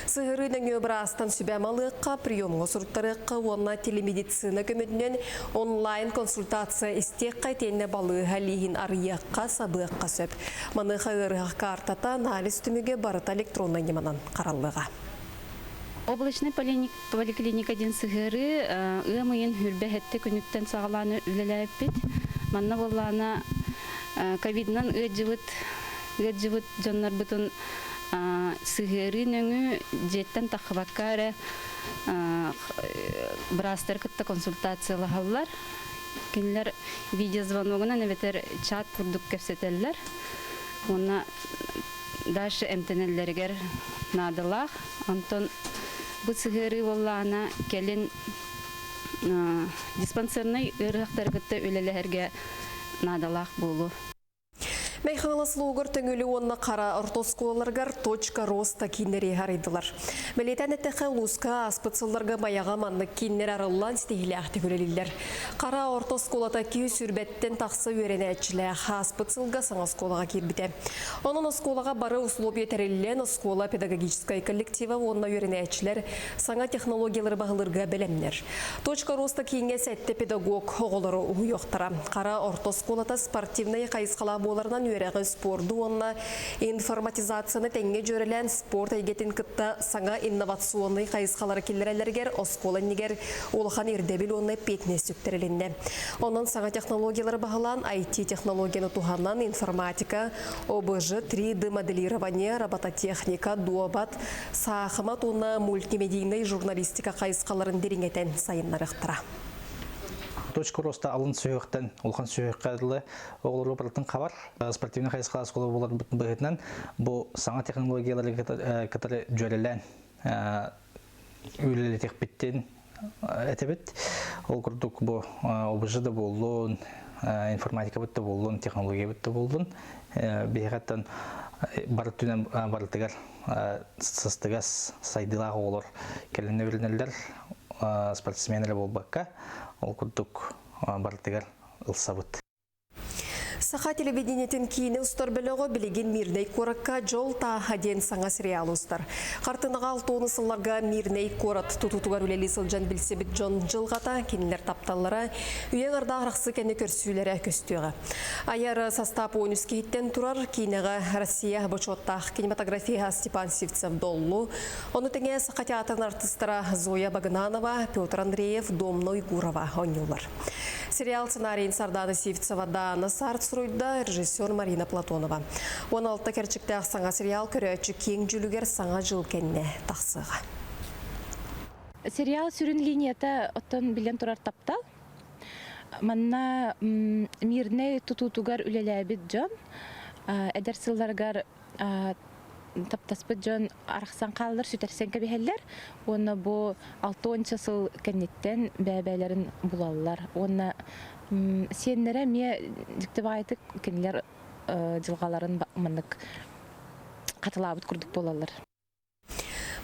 Сыһыарыы нөҥүө быраастан сүбэ малыахха, приемҥа суруттарыахха уонна телемедицина көмөтүнэн онлайн консультация истиэххэ итиэннэ балыыһа лииһин арыйыахха, сабыахха сөп. Маныаха ыарыһах картата, анализ түмүгэ барыта электроннай ньыманан хараллыаҕа. Облачный поликлиника диэн сыһыарыы ыам ыйын хүрбэ сэттэ күнүттэн саҕалаан үлэлээбиппит. Манна буоллаҕына ковидынан ыалдьыбыт ыалдьыбыт дьоннорбутун сыһыарыы нөҥүө дьиэттэн таххыбакка эрэ быраастары кытта консультациялаһаллар. Кинилэр видеозвоногунан эбэтэр чат курдук кэпсэтэллэр. Уонна дальше эмтэнэллэригэр наадалаах. Онтон бу сыһыарыы буоллаҕына кэлин диспансернай ыарыһахтары кытта үлэлэһэргэ наадалаах буолуо. Мэйхаҥалас луугар Төҥүлү уонна Хара орто оскуолаларыгар «Точка роста» кииннэри арыйдылар. Бэлиэтээн эттэххэ, улууска ааспыт сылларга Майаҕа маннык кииннэр арыллан ситиһиилээхтик үлэлииллэр. Хара орто оскуолата 220-тэн тахса үөрэнээччилээх ааспыт сылга саҥа оскуолаҕа киирбитэ. Онон оскуолаҕа бары условия тэриллэн, оскуола педагогическай коллектива уонна үөрэнээччилэр саҥа технологиялары баһылыырга бэлэмнэр. Точка роста кииҥҥэ сэттэ педагог оҕолору уһуйуохтара. Хара орто оскуолата спортивнай хайысхалаах буоларынан үөрэҕи, спорду уонна информатизацияны тэҥҥэ дьүөрэлээн спорт эйгэтин кытта саҥа инновационнай хайысхалары киллэрэллэригэр оскуола иннигэр улахан ирдэбил уонна эппиэтинэс сүктэрилиннэ. Онон саҥа технологиялары баһылаан IT-технологияны туһанан информатика, ОБЖ, 3D моделирование, робототехника, дуобат, Саахымат уонна мультимедийнай журналистика хайысхаларын дириҥэтэн сайыннарыахтара. Точка роста алын сүһүөхтэн улахан сүһүөххэ дылы оҕолору барытын хабар. Спортивный хайысха оскуола буолар быһыытынан бу саҥа технологиялары кытары дьүөрэлээн үлэлэтиэхпиттин этэбит. Ол курдук бу ОБЖ да буоллун, информатикабыт да буоллун, технологиябыт да буоллун, биһиэхэттэн бары түнэн барытыгар сыстыгас сайдыылаах оҕолор кэлэн үөрэнэллэр, спортсмен эрэ буолбакка, ол курдук барытыгар ылсабыт. Саха телевидениетин киинэ устар бөлөҕө билигин Мирнэй куоракка Дьол тааһа диэн саҥа сериал устар. Хартынаҕа алтуону сылларга Мирнэй куорат тутуутугар үлэлии сылдьан билсибит дьон дьылҕата, кинилэр тапталлара, үйэҥ ардаах арахсы кэннэ көрсүүлэрэ көстүөҕэ. Айар састаап 13 киһиттэн турар киинэҕэ Россия бочуоттаах кинематографиһа Степан Сивцев-Доллу, ону тэҥэ Саха театрын артыыстара Зоя Багынанова, Петр Андреев, Домна Уйгурова оонньуулар. Сериал сценарийын Сардана Сивцева Даана Сарт суруйда, режиссер Марина Платонова. 16 кэрчиктээх саҥа сериал көрөөччү киэҥ дьүлүгэр саҥа дьыл кэннэ тахсыаҕа. Сериал сүрүн линията оттон билэн турар таптал. Манна мирнэй тутуутугар үлэлээбит дьон эдэр сылларыгар таптаспыт дьон арахсан хааллар, сүтэрсэн кэбиһэллэр уонна бу 60 сыл кэнниттэн бэйэ-бэйэлэрин булаллар уонна Сиэннэрэ эмиэ дьикти баҕайытык кинилэр дьылҕаларын маннык хатылаабыт курдук буолаллар.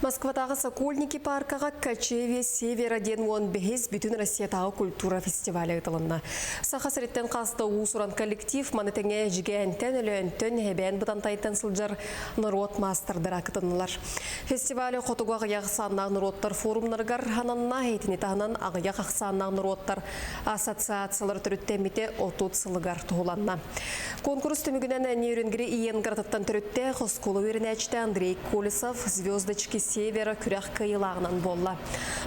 Москватааҕы Сокольники паркаҕа Кочевье Севера диэн уон бэһис бүтүн Россиятааҕы культура фестиваля ыытылынна. Саха сириттэн хас да уус-уран коллектив маны тэҥэ Эдьигээнтэн, Өлөөнтөн, Эбээн Бытантайтан сылдьар норуот маастардара кытыннылар. Фестиваль хотугу аҕыйах ахсааннаах норуоттар форумнарыгар ананна. Итини таһынан аҕыйах ахсааннаах норуоттар ассоциациялар төрүттэммитэ 30 сылыгар туһуланна. Конкурс түмүгүнэн Нерюнгри Иенгратыттан төрүттээх оскуола үөрэнээччитэ Андрей Колесов «Звездочки Севера» күрэх кыайыылааҕынан буолла.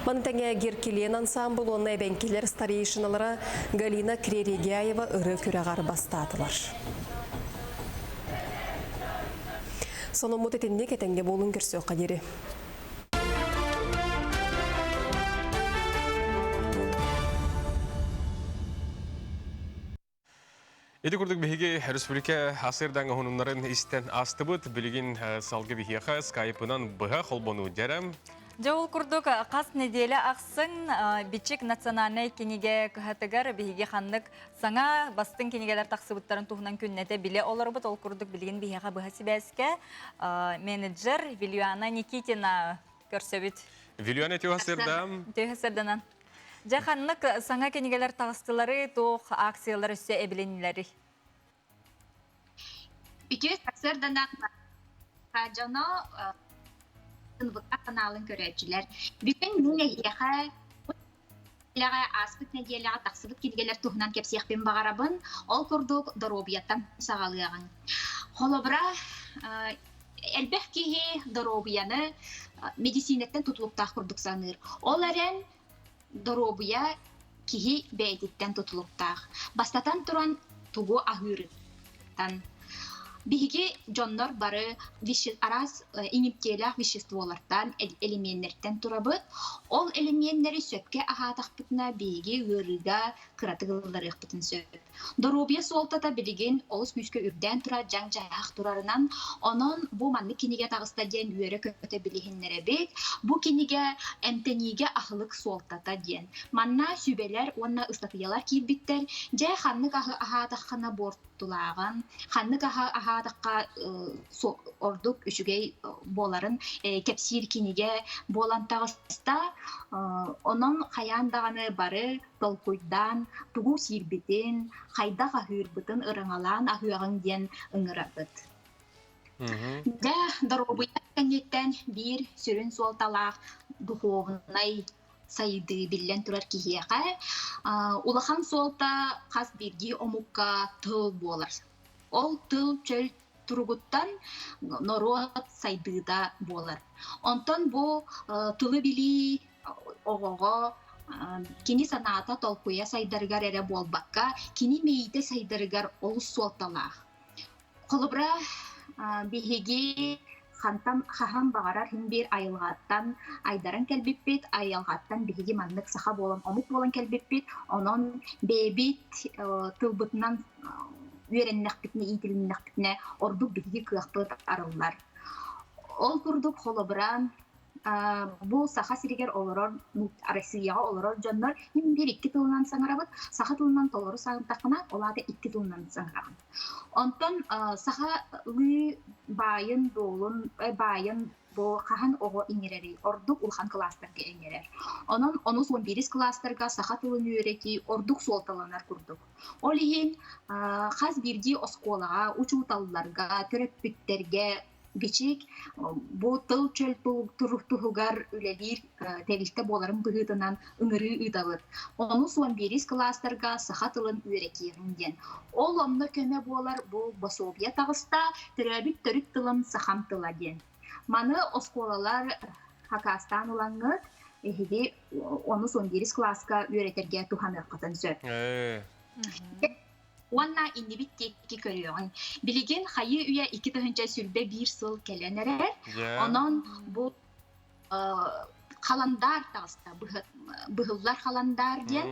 Маны тэҥэ Геркилен ансаамбыл уонна эбэҥкилэр старейшиналара Галина Кререгяева ырыа күрэҕэр бастаатылар. Сонуммут итинник этэҥҥэ буолун көрсүөххэ диэри. Ити курдук биһиги республика асырдан оһунуннарын истэн астыбыт. Билигин салгы биһиэхэ скайпынан быһа холбонуу дьэрэм. Дьэ ол курдук хас неделя ахсын Бичик национальнай кинигэ кыһатыгар биһиги ханнык саҥа бастыҥ кинигэлэр тахсыбыттарын туһунан күннэтэ билэ олоробут. Ол курдук билигин биһиэхэ быһа сибээскэ менеджер Вильяна Никитина көрсөбүт. Вильяна Тюхасырдам. Тюхасырданан. Дьэ ханнык саҥа кинигэлэр таҕыстылары, туох акциялар өссө эбилиннилэрий? Үтүө сарсыарданан дьоно НВК каналын көрөөччүлэр. Бүгүн мин эһиэхэ нэдиэлэҕэ ааспыт нэдиэлэҕэ тахсыбыт кинигэлэр туһунан кэпсиэхпин баҕарабын. Ол курдук доруобуйаттан саҕалыаҕыҥ. Холобура, элбэх киһи доруобуйаны медицинэттэн тутулуктаах курдук саныыр. Ол эрэн доруобуйа киһи бэйэтиттэн тутулуктаах. Бастатан туран, тугу аһыырыттан. Биһиги дьоннор бары араас иҥиптиэлээх веществолартан, элеменнэртэн турабыт. Ол элеменнэри сөпкө аһаатахпытына биһиги ыарыыга кыратык ылларыахпытын сөп. Доруобуйа суолтата билигин олус күүскэ үрдээн турар дьаҥ-дьаһах турарынан, онон бу маннык кинигэ таҕыста диэн үөрэ-көтө билиһиннэрэбит. Бу кинигэ эмтэниигэ аһылык суолтата диэн. Манна сүбэлэр уонна ыстатыйалар киирбиттэр. Дьэ, ханнык аһы аһаатаххына буортулааҕын, ханнык аһы аһаатахха ордук үчүгэй буоларын кэпсиир кинигэ буолан таҕыста. Онон хайаан даҕаны бары толкуйдаан, тугу сиирбитин, хайдах аһыырбытын ырыҥалаан аһыаҕыҥ диэн ыҥырабыт. Дьэ, доруобуйа кэнниттэн биир сүрүн суолталаах духуобунай сайдыы биллэн турар киһиэхэ улахан суолта хас биирдии омукка тыл буолар. Ол тыл чөл туругуттан норуот сайдыыта буолар. Онтон бу тылы билии оҕоҕо кини санаата толкуйа сайдарыгар эрэ буолбакка, кини мэйиитэ сайдарыгар олус суолталаах. Холобура, биһиги хантан хаһан баҕарар иһин биир айылҕаттан айдаран кэлбиппит, айылҕаттан биһиги маннык саха буолан, омук буолан кэлбиппит, онон бэйэбит тылбытынан үөрэннэхпитинэ, иитилиннэхпитинэ ордук биһиги кыахпыт арыллар. Ол курдук, холобура, бу Саха сиригэр олорор, Россияҕа олорор дьоннор мин биир икки тылынан саҥарабыт. Саха тылынан толору саҥардаххына, ол аата икки тылынан саҥараҕын. Онтон сахалыы баайын-дуолун, баайын бу хаһан оҕо иҥэрэрий? Ордук улахан кылаастарга иҥэрэр. Онон онус уон биирис кылаастарга саха тылын үөрэтии ордук суолталанар курдук. Ол иһин хас биирдии оскуолаҕа, учууталларга, төрөппүттэргэ Бичик бу тыл чөл туһугар үлэлиир тэрилтэ буоларын быһыытынан ыҥырыы ыытабыт. Онус уон биирис кылаастарга саха тылын үөрэтиэҕиҥ диэн. Ол онно көмө буолар бу босуобуйа таҕыста, төрөөбүт төрүт тылым сахам тыла диэн. Маны оскуолалар хакаастаан ылаҥҥыт, эһиги онус уон биирис кылааска үөрэтэргэ туһаныаххытын сөп. Уонна иннибит диэки көрүөҕүҥ. Билигин хайыы үйэ 2021 сыл кэлэн эрэр. Онон бу халандаар таҕыста, быһыллар халандаар диэн.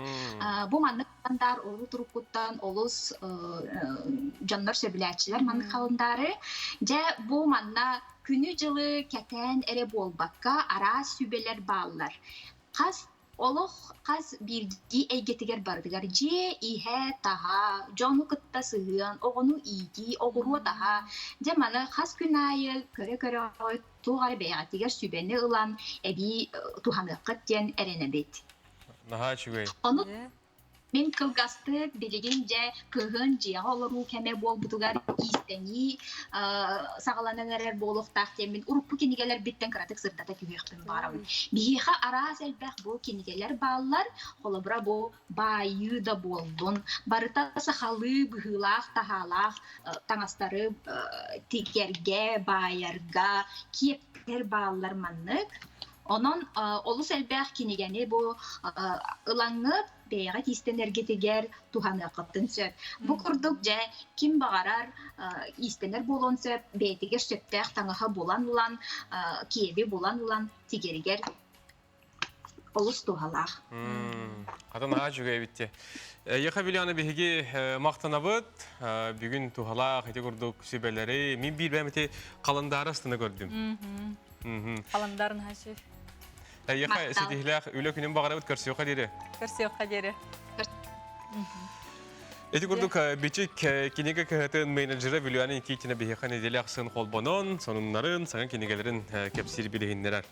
Бу маннык халандаар олус уруккуттан олус дьоннор сөбүлээччилэр маннык халандаары. Дьэ, бу манна күнү-дьылы кэтээн эрэ буолбакка, араас сүбэлэр бааллар. Хас Олох хас биирдии эйгэтигэр барытыгар дьиэ иһэ, таһа, дьону кытта сыһыан, оҕону иитии, оҕуруот аһа, дьэ маны хас күн аайы көрө-көрө туох эрэ бэйэҕитигэр сүбэни ылан эбии туһаныаххыт диэн эрэнэбит. Наһаа үчүгэй. Ону Мин кылгастык билигин дьэ кыһын дьиэҕэ олоруу кэмэ буолбутугар иистэнии саҕаланан эрэр буолуохтаах диэммин урукку кинигэлэрбиттэн кыратык сырдата түһүөхпүн баҕарабын. Биһиэхэ араас элбэх бу кинигэлэр бааллар. Холобура бу баайыы да буоллун, барыта сахалыы быһыылаах-таһаалаах таҥастары тигэргэ, баайарга киэптэр бааллар маннык. Онон олус элбэх кинигэни бу ылаҥҥыт бэйэҕит иистэнэргитигэр туһаныаххытын сөп. Бу курдук дьэ ким баҕарар иистэнэр буолуон сөп, бэйэтигэр сөптөөх таҥаһы булан ылан, киэби булан ылан тигэригэр олус туһалаах. Хата наһаа үчүгэй эбит дии. Эйиэхэ Вилиана биһиги махтанабыт. Бүгүн туһалаах ити курдук сүбэлэри мин биир бэйэм ити халандаары астына көрдүм. Халандарын хаши. Эйиэхэ ситиһилээх үлэ күнүн баҕарабыт көрсүөххэ диэри. Көрсүөххэ диэри. Ити курдук Бичик кинигэ кыһатын менеджерэ Вилюяна Никитина биһиэхэ нэдиэлэ ахсын холбонон, сонуннарын, саҥа кинигэлэрин кэпсиир билиһиннэрэр.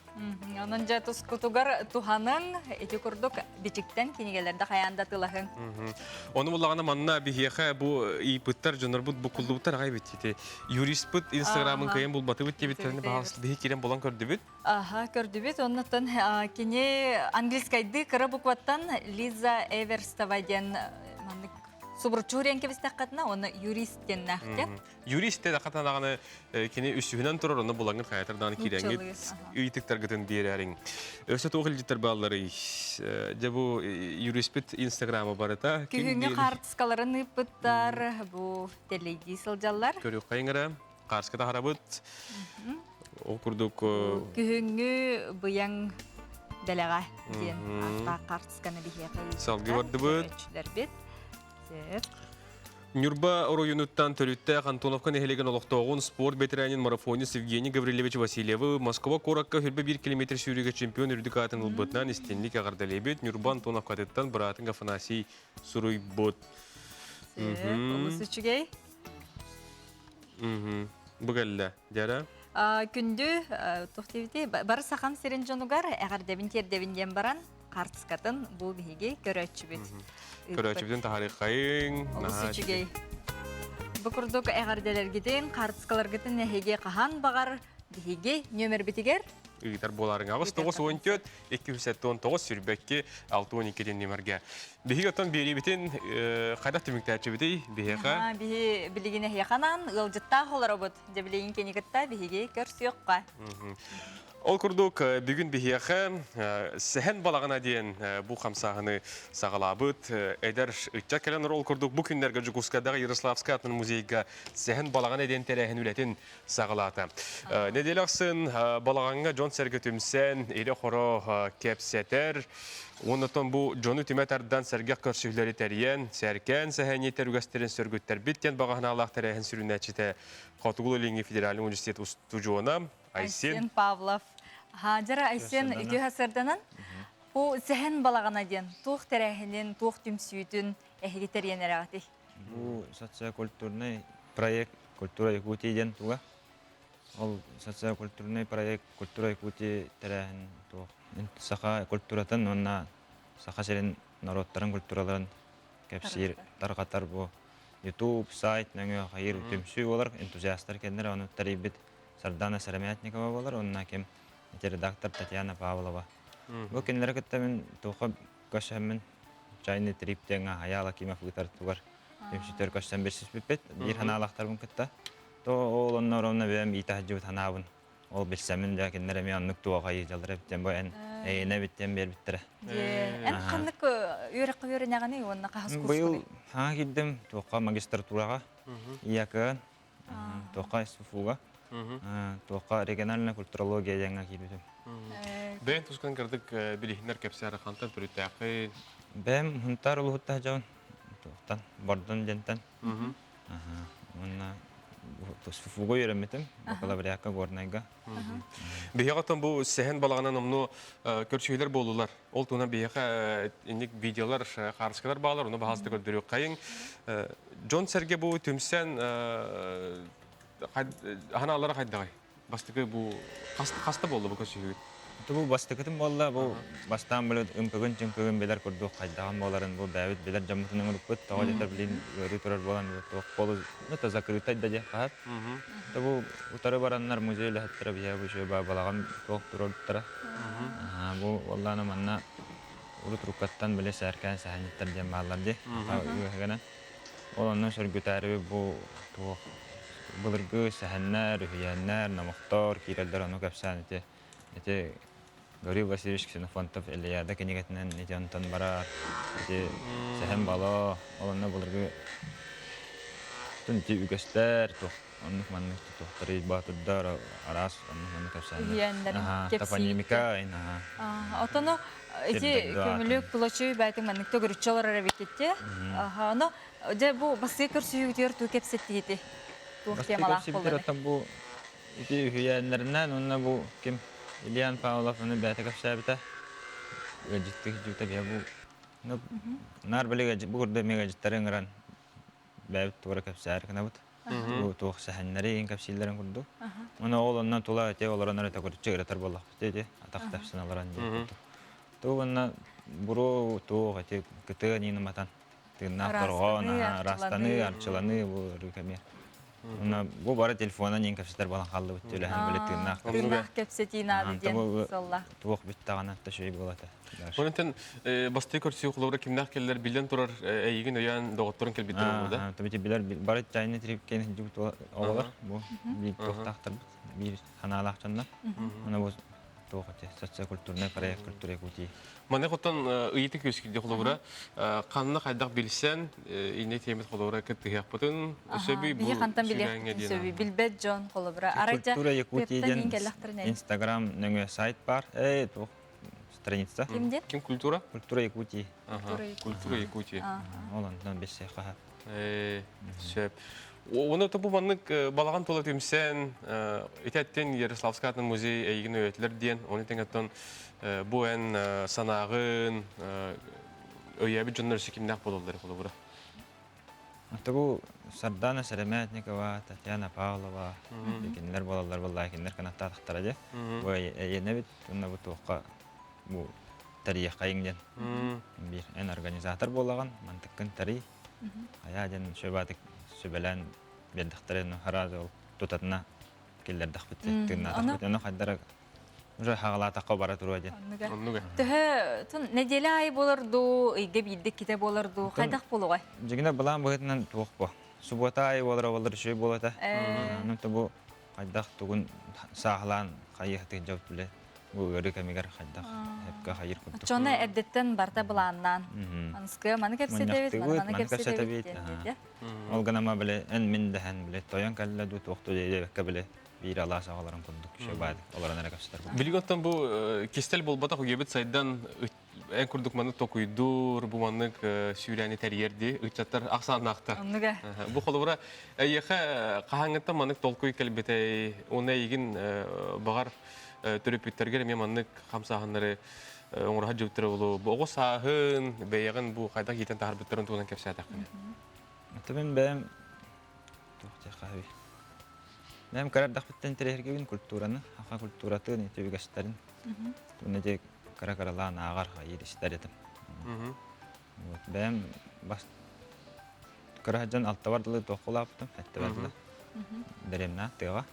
Онон дьэ тускутугар туһаныҥ, ити курдук бичиктэн кинигэлэрдэ хайаан да тылаһыҥ. Ону буллаҕына манна биһиэхэ бу ыйыппыттар дьоннорбут буккуллубуттар аҕай эбит ити. Юристпыт инстаграмын кыайан булбатыбыт диэбиттэрин баҕас биһи киирэн булан көрдүбүт. Аха, көрдүбүт. Оннуттан кини английскайды кыра букваттан Лиза Эверстова диэн маннык субуруччу уриэн кэбистэххитинэ, уонна юрист диэннээхтэ. Юрист да хатанаҕаны кини үсүһүнэн турар, онно булаҥҥыт хайатар даҕаны киирэҥҥит ыйытыктаргытын биэрээриҥ. Өссө туох илдьиттэр баалларый? Дьэ бу юриспит инстаграма барыта. Күһүҥҥү хаартыскаларын ыыппыттар, бу тэлэйдии сылдьаллар. Көрүөххэйиҥ эрэ, хаарска таһарабыт. Ол курдук Күһүҥҥү быйаҥ дэлэҕэ диэн ааттаах хаартысканы биһиэхэ Салгыы бардыбыт. Көрөөччүлэрбит. Сөп. Ньурба оройуонуттан төрүттээх Антоновка нэһилиэгин олохтооҕун спорт бэтэрээнин марафонист Евгений Гаврильевич Васильевы Москва куоракка хүрбэ биир километр сүүрүүгэ чемпион үрдүк аатын ылбытынан истинник эҕэрдэлиибит. Ньурба Антоновкатыттан быраатыҥ Афанасий суруйбут. Олус үчүгэй. Бу кэллэ. Дьара. Күндү туох диэбитий бары сахам сирин дьонугар эҕэрдэбин тиэрдэбин диэн баран хаартыскатын бу биһиги көрөөччүбүт. Көрөөччүбүтүн таһаарыаххайыҥ. Олус үчүгэй. Бу курдук эҕэрдэлэргитин, хаартыскаларгытын эһиги хаһан баҕар биһиги нүөмэрбитигэр ыытар буолаарыҥ. 8 9 14 279 сүүрбэкки 62 нөмерге. Биһиги оттон биэриибитин хайдах түмүктээччибитий биһиэхэ? Биһи билигин эһиэхэ анаан ыалдьыттаах олоробут. Дьэ билигин кини кытта биһиги көрсүөххэ. Ол курдук, бүгүн биһиэхэ Сэһэн балаҕана диэн бу хамсааһыны саҕалаабыт эдэр ыччат кэлэн ол курдук бу күннэргэ Дьокуускайдааҕы Ярославскай атынан музейга Сэһэн балаҕана диэн тэрээһин үлэтин саҕалаата. Нэдиэлэ ахсын балаҕаҥҥа дьон-сэргэ түмсэн, ирэ-хоро кэпсэтэр, Оннотон бу дьону түмэ тардан сэргэх көрсүһүүлэри тэрийэн, сээркээн сэһэнньиттэр үгэстэрин сөргүттэрбит диэн баҕа санаалаах тэрээһин сүрүннээччитэ Хотугулуу-Илиҥҥи федеральнай университет устудьуона Айсен Айсен Павлов. Хаадьара Айсен үтүө сарданан бу сэһэн балаҕана диэн туох тэрээһинин, туох түмсүүтүн эһиги тэрийэн эрэҕитий? Бу социокультурный проект «Культура Якутии» диэн туга. Ол социокультурный проект «Культура Якутии» тэрээһин туох саха культуратын уонна Саха сирин норуоттарын культураларын кэпсиир, тарҕатар бу YouTube сайт нөҥүө хайыр түмсүү буолар, энтузиастар кэннэр ону тэрийбит Сардана Сыромятникова буолар уонна ким редактор Татьяна Павлова. Бу кинилэри кытта мин туохха көрсөммүн чайный трип диэҥҥэ Айаал Акимов ыытар тугар түмсүүтүгэр көрсөн билсиспиппит. Биир ханаалаахтарбын кытта. То ол онно ровно бэйэм иитэ сылдьыбыт ханаабын ол билсэммин дьэ кинилэр эмиэ оннук туохайы дьаллар эбиттэн бу эн эйиэнэ эбиттэн биэрбиттэрэ. Эн ханнык үөрэххэ үөрэнэҕиний уонна хаһыс курскуный? Быйыл хаҥа киирдим туохха магистратураҕа ИАК туохха СФУга туохха региональная культурология диэҥҥэ киирбитим. Бэйэн тускан кырдык билиһиннэр кэпсээр хантан төрүттээххин? Бэйэм Хунтаар улуһуттан дьон туохтан Бордон диэнтэн. Уонна ФУГу үөрэммитим, бакалавриакка Горнайга. Биһиэхэ оттон бу сэһэн балаҕанан номнуо көрсүһүүлэр буоллулар. Ол туһунан биһиэхэ инник видеолар, хаарыскалар баалар, ону баһаалыста көрдөрүөххэйиҥ. Дьон-сэргэ бу түмсэн ханаалара хайдаҕай? Бастакы бу хаста буолла бу көрсүһүүгүт? Бу бастакытын буолла, бу бастаан били ымпыгын-чымпыгын билэр курдук хайдаҕын буоларын бу бэйэбит билэр дьоммутун ыҥырыппыт. Тоҕо диэтэр билин ыарыы турар буолан туох полу ну то закрытай да диэх хаһат. То бу утары бараннар музей үлэһиттэрэ биһиэхэ бу үчүгэй балаҕан туох туруорбуттара. Бу буоллаана манна урут руккаттан били сээркээн сэһэнньиттэр диэн бааллар дии. Үөһэгэнэн. Ол онно сөргүтээри бу туох былыргы сэһэннэр, үһүйээннэр, номохтор киирэллэр ону кэпсээн ити ити Гаврил Васильевич Ксенофонтов Илияда кинигэтинэн ити онтон барар ити сэһэн бало ол онно былыргы ити үгэстэр туох оннук маннык туохтары боотурдар араас оннук маннык кэпсээннэр топонимика Отоно ити көмүлүк тулачыы бээтиҥ маннык төгүрүччү олорор эбиккитти. Ону дьэ бу бастыы көрсүһүүгүтүгэр туу кэпсэттигити? Туох темалаах буоллар? Бу ити үһүйээннэринэн уонна бу ким Ильян Павлов ону бэйэтэ кэпсээбитэ. Ыалдьыттыы сылдьыбыта биһэ бу ну наар били бу курдук эмиэ ыалдьыттары ыҥыран бэйэбит туора кэпсээри гынабыт. Бу туох сэһэннэри иһин кэпсииллэрин курдук. Уонна ол онно тула ити олорон эрэ төгүрүччү ырытар буоллахпыт ити атах тэпсэн олорон диэн курдук. Туох уонна буруо туох ити кытыан иин уматан тыыннаах дорҕоон, ырастаныы, арчыланыы бу ырыы кэмиэр. Уонна бу бары телефонан иин кэпсэтэр буолан хааллыбыт үлэһэн били тыыннаах Тыыннаах кэпсэтии наада диэн сылла. Туох бүттэҕинэ төшөй буолата. Онтон бастыы көрсүү холобура кимнээх кэллэр биллэн турар эйигин өйөөн доҕотторун кэлбиттэр буолуо да? Тобити билэр бары чайны трипкени сылдьыбыт оҕолор бу биир туохтаахтарбыт биир санаалаах дьоннор. Уна бу туох эти социокультурный проект культура Якутии. Маны хотон ыйыты күскүдэ холобура ханна хайдах билсэн инне темит холобура кыттыһыахпытын сөбүй бу Биһи хантан билиэхпитин сөбүй билбэт дьон холобура арайдьа Культура Якутии диэн Инстаграм нөҥүө сайт бар. Эй туох страница. Ким диэн? Ким культура? Культура Якутии. Культура Якутии. Ол онтон бэссиэхэ. Сөп. Оны бу маннык балаҕан тула түмсэн, итеттен Ярославскай атын музей эйигин өйөтүлэр диэн, оны тэҥэттэн бу эн санааҕын өйөөбүт дьоннор өссө кимнээх буолаллар холобура? Бу Сардана Сэрэмээтникова, Татьяна Павлова кинилэр буолаллар буоллаа кинилэр канаттаатахтара дьэ. Бу эйиэнэбит уонна бу туохха бу тэрийиэххэйиҥ диэн. Биир эн организатор буолаҕын, мантыккын тэрий. Хайаа диэн сүбаатык сүбэлээн биэрдэхтэрэ хараазы ол тутатына киллэрдэхпит тыыннаатахпыт. Ону хайдара уже хаҕалаатахха бара туруо диэн. Оннуга. Төһө тун неделя айы болар дуу, ыйга биирдэ ките болар дуу, хайдах болугай? Дьигинэ былаан быһыытынан туох бу. Субуота айы болар болар үчүгэй буолата. Ону бу хайдах тугун сааһылаан хайыахтык дьабыт биле бу ыарыы кэмигэр хайдах эпкэ хайыр курдук. Оччону эрдэттэн барта былааннаан. Анскы маны кэпсэтэбит, маны кэпсэтэбит диэн. Ол гынама биле эн мин дэһэн биле тойон кэллэ дуу туохту диэбэккэ биле биир алаас аҕаларын курдук үчүгэй баайдык олорон эрэ кэпсэтэр курдук. Билигин оттон бу кистэл буолбатах үйэбит сайдан эн курдук маннык токуйдуур, бу маннык сүүрээни тэрийэр дии ыччаттар ахсааннаахтар. Оннуга. Бу холобура эйиэхэ хаһааҥҥыттан маннык толкуй кэлбитэй уонна эйигин баҕар төрөппүттэргэр эмиэ маннык хамсааһыннары оҥоро сылдьыбыттара буолуо. Бу оҕо сааһын, бэйэҕин бу хайдах иитэн таһаарбыттарын туһунан кэпсээтэххинэ. Мин бэйэм туох диэххэ Бэйэм кыра эрдэхпиттэн интэриэһиргиибин культураны, саха культуратын, ити үгэстэрин. Уонна ити кыра-кыралаан ааҕар, хайыыр истэр этим. Вот бэйэм бас кыра сылдьан алтабар дылы туохха улааппытым, сэттибэр дылы. Дэриэбинэ тыаҕа,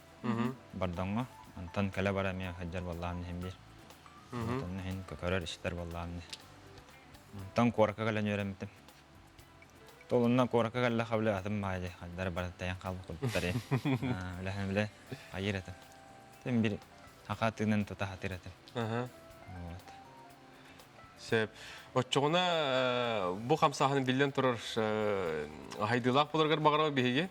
Бордоҥҥо. Онтон кэлэ-бара эмиэ сылдьар буоллаҕым иһин биир. Онтон иһин көрөр, истэр буоллаҕым дии. Онтон куоракка кэлэн үөрэммитим. Толунна куоракка кэллэххэ били атын баайы дии хайдары бары тайан хаалбыт курдуктар үлэһэн били хайыыр этим. Тим бир саха тыынын тута сатыыр этим. Вот. Сөп. Оччоҕуна бу хамсааһын биллэн турар хайдыылаах боларгар баҕарабыт биһиги.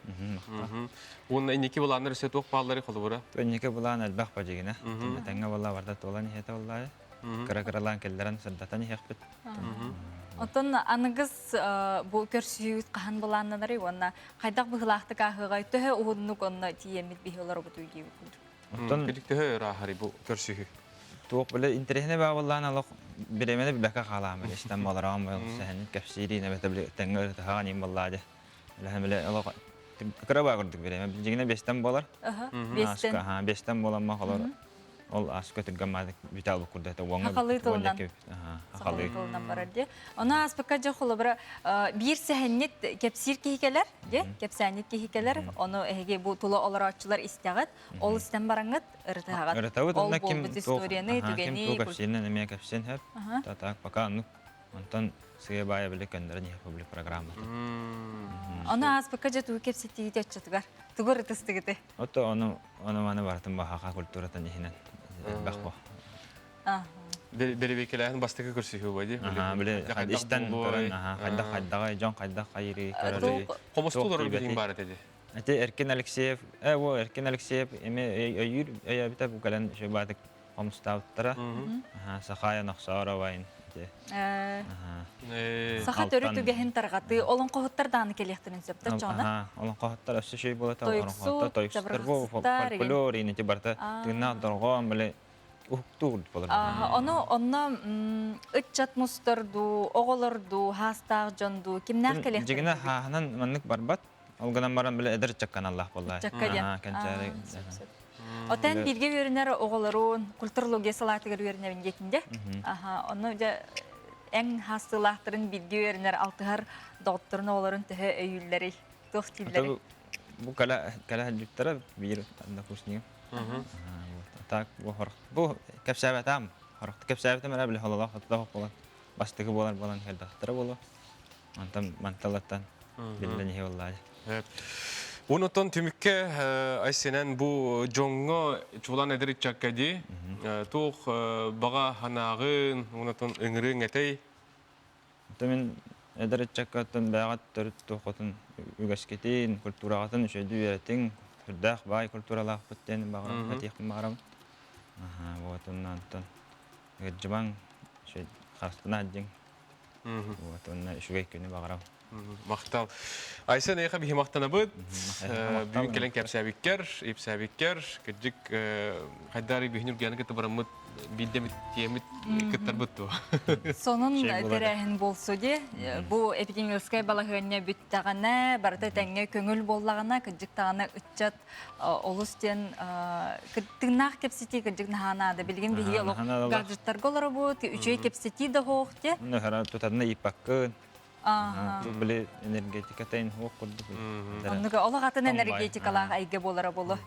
Уонна инники былааннар өссө туох бааллары холобура? Инники былаан элбэх бадьыгына. Этэҥҥэ буолла барда туолан иһэтэ буоллаайы. Кыра-кыралаан кэллэрэн сырдатан иһиэхпит. Оттон аныгыс бу көрсүһүүт хаһан былааннанарый уонна хайдах быһыылаахтык ааһыаҕай, төһө уһуннук онно тиийэммит биһи олоробут диэбит курдук. Оттон төһө өр ааһарый бу көрсүһүү? Туох биле интэриэһинэ баа буоллаан олох бириэмэни билбэккэ хаалаам биле истэн буолараҕым бу сэһэнин кэпсиириин эбэтэ биле тэҥҥэ ырытыһаҕын иин буоллаа дьэ билэһэн биле олох кыра баа курдук бириэмэ дьиҥинэ биэстэн буолар биэстэн аха биэстэн буолан холор ол ааска түргэн маадык бүтэ албыт курдук это уоҥҥа Хахалыы тылынан. Хахалыы тылынан барар дии. Ону ааспыкка дьэ холобура биир сэһэнньит кэпсиир киһи кэлэр, дьэ, кэпсээнньит киһи кэлэр. Ону эһиги бу тула олорооччулар истэҕит. Ол истэн бараҥҥыт ырытыһаҕыт. Ырытабыт Ол онно ким буолбут историяны, ким түгэни туох кэпсииринэн эмиэ кэпсиэн сөп. Так пока оннук онтон сыа-баайа били көннөрөн иһэ публик программата. Ону ааспыкка дьэ тугу кэпсэтиигит оччотугар? Тугу ырытыстыгыты? Ото ону ону маны барытын баһаха культуратын иһинэн элбэх бо. Бэрибикэлээһин бастакы көрсүһүү бу дии. Били истэн көрөн, хайдах хайдаҕай, дьон хайдах хайырыы көрөрүй. Хомустуулар билин бар этэ. Ити Эркин Алексеев, э во Эркин Алексеев эми өйүүр өйөөбүтэ бу кэлэн шөбаатык хомустаабыттара. Сахая Нохсооровайн. Саха төрүт үгэһин тарҕатыы олоҥхоһуттар дааны кэлиэхтэрин сөп да чоона. Олоҥхоһуттар өссө шөй буолата олоҥхоһуттар тойуксуттар бу фольклор ити барыта тыыннаах дорҕоон биле уһуктуур болар. Ону онно ыччат мустар дуу, оҕолор дуу, хаастаах дьон дуу кимнээх кэлиэхтэрин? Дьигинэ хааһынан маннык барбат. Ол гынан баран биле эдэр ыччакканаллаах буолла. Ыччакка диэн. Отен бииргэ үөрэнэр оҕолорун культурология салаатыгар үөрэнэбин диэтин Аха, онно дьэ эҥ хаастыылаахтарын бииргэ үөрэнэр алтыһар доҕотторун оҕолорун төһө өйүүллэрий? Туох дииллэрий? Бу кэлэ кэлэ сылдьыбыттара биир однокурсник. Так бу хорох бу кэпсээбэтам. Хорохту кэпсээбитим эрэ били хололоох оттоох буолан бастакы буолар буолан кэлбэхтэрэ буолуо. Онтон манталаттан биллэн иһи боллаа. Онотон түмүккэ айсенен бу дьоҥҥо чулан эдэр ыччакка дии туох баҕа санааҕын онотон ыҥырыыҥ этэй? Мин эдэр ыччакка оттон бэйэҕит төрүт туоххутун үгэскитин, культураҕытын үчүгэйдик үөрэтиҥ, сүрдээх баай культуралаахпыт диэн баҕарам, этиэхпин баҕарабын. Вот онно онтон ыалдьыбаҥ, харыстана сылдьыҥ. Вот онно үчүгэй күнү баҕарабын. Махтал. Айсен эйиэхэ биһи махтанабыт. Бүгүн кэлэн кэпсээбиккэр, ипсээбиккэр, кырдьык хайдары биһини үргэни кытта бараммыт биирдэмит тиэмит кыттарбыт дуо? Сонун тэрээһин болсу ди. Бу эпидемиологическай балаһыанньа бүттэҕинэ, барыта тэҥҥэ көҥүл буоллаҕына, кырдьык даҕаны ыччат олус диэн тыыннаах кэпсэтии кырдьык наһаа наада. Билигин биһиги олох гаджеттарга олоробут, үчүгэй кэпсэтии да суох те. Тутарына ииппаккын. Били энергетика тайын хуох курдук. Оннук олох атын энергетикалаах эйгэ буолара болу.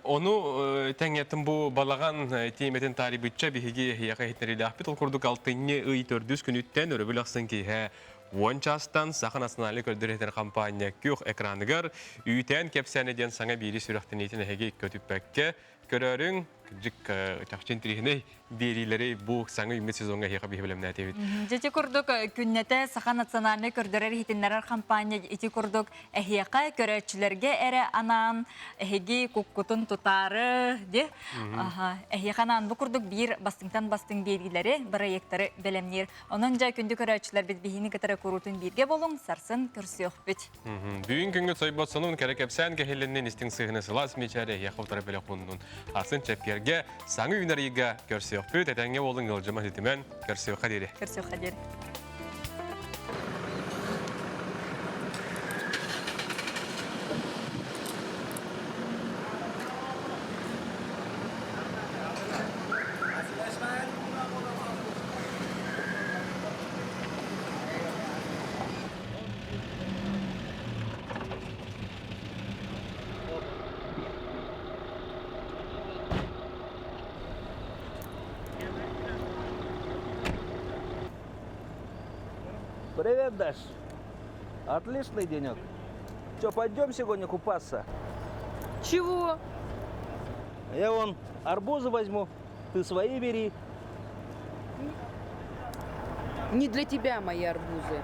Ону тэҥҥэтин бу балаҕан тиэмэтин таарыйбычча биһиги эһиэхэ иһитиннэриилээхпит. Ол курдук алтынньы ый төрдүс күнүттэн өрөбүл ахсын киэһэ 10 чаастан Саха национальнай көрдөрөр компания күөх экраныгар үүтээн кэпсээнэ диэн саҥа биири сүрэхтэниитин эһиги көтүппэккэ көрөөрүҥ. Кырдьык чахчы интириэһинэй биэриилэри бу саҥа үүммүт сезоҥҥа эһиэхэ биһи бэлэмнээтибит. Дьэ ити курдук күннэтэ Саха национальнай көрдөрөр-иһитиннэрэр хампаанньа ити курдук эһиэхэ көрөөччүлэргэ эрэ анаан эһиги куккутун тутаары ди эһиэхэ анаан бу курдук биир бастыҥтан бастыҥ биэриилэри бырайыактары бэлэмниир. Онон дьэ күндү көрөөччүлэрбит биһини кытары куруутун бииргэ болуҥ, сарсын көрсүөхпүт. Бүгүн күҥҥүт сойбот сонун кэрэ кэпсээн кэһиллиннин истиҥ сыһыны сылаас мичээрэ эһиэхэ утары бэлэх ууннун. Атын чэппиэргэ саҥа үүнэр ыйга көрсүөхпүт, этэҥҥэ буолуҥ ыалдьыма ситимэн, көрсүөххэ диэри. Көрсүөххэ диэри. Привет, Даш. Отличный денек. Че, пойдем сегодня купаться? Чего? Я вон арбузы возьму, ты свои бери. Не для тебя мои арбузы.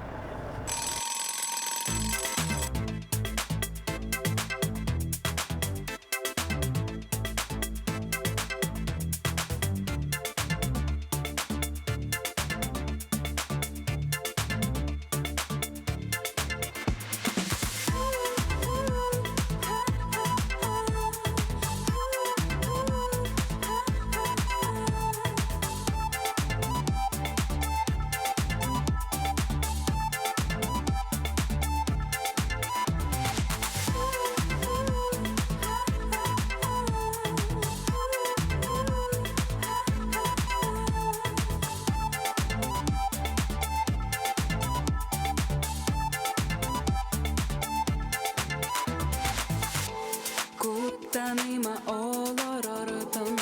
Куттаныма олорортон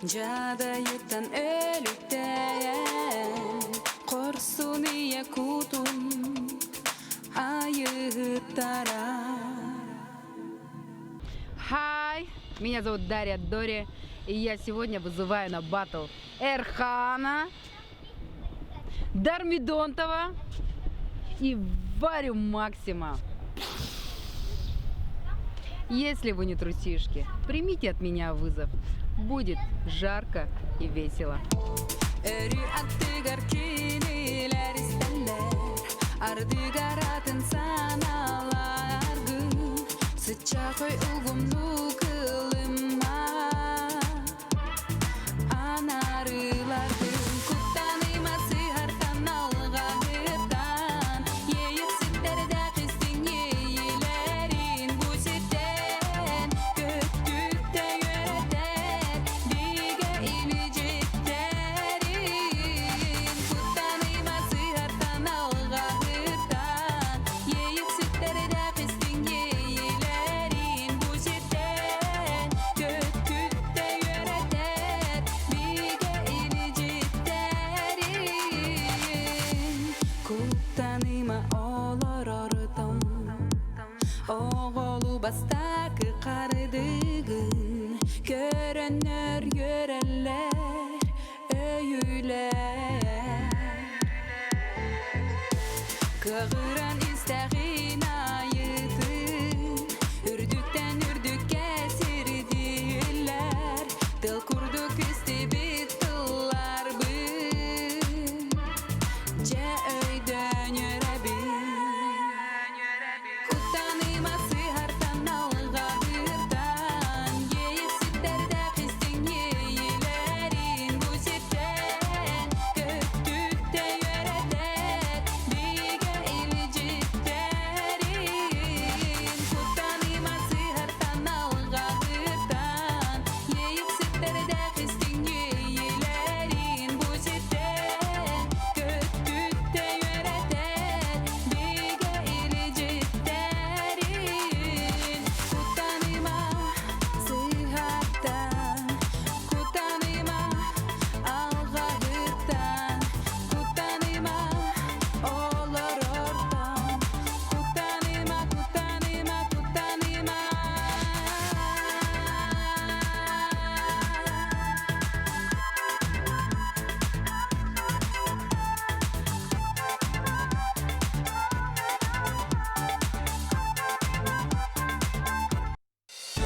Жадайыттан өлүктэн Хорсун ийэ кутун айыһыттара Хай, меня зовут Дарья Дори, и я сегодня вызываю на батл Эрхана, Дармидонтова и Варю Максима. Если вы не трусишки, примите от меня вызов. Будет жарко и весело. Өрүү аттыгар кинилэр истэллэр Ардыгар атын санааларгын Сыччахой угумну кылыма Анарылардын Куттаныма сыһартан алҕаһыттан Иэйикситтердээх истиҥ иэйиилэрин Бу сиртэн көттүктэ үөрэтэр Бигэ илдьиттэрин Куттаныма сыһартан алҕаһыттан Иэйикситтердээх истиҥ иэйиилэрин Бу сиртэн көттүктэ үөрэтэр Бигэ илдьиттэрин Куттаныма олорортон Оҕолу бастакы хардыгын Көрөннөр үөрэллэр өйүүлэр Кыаҕыран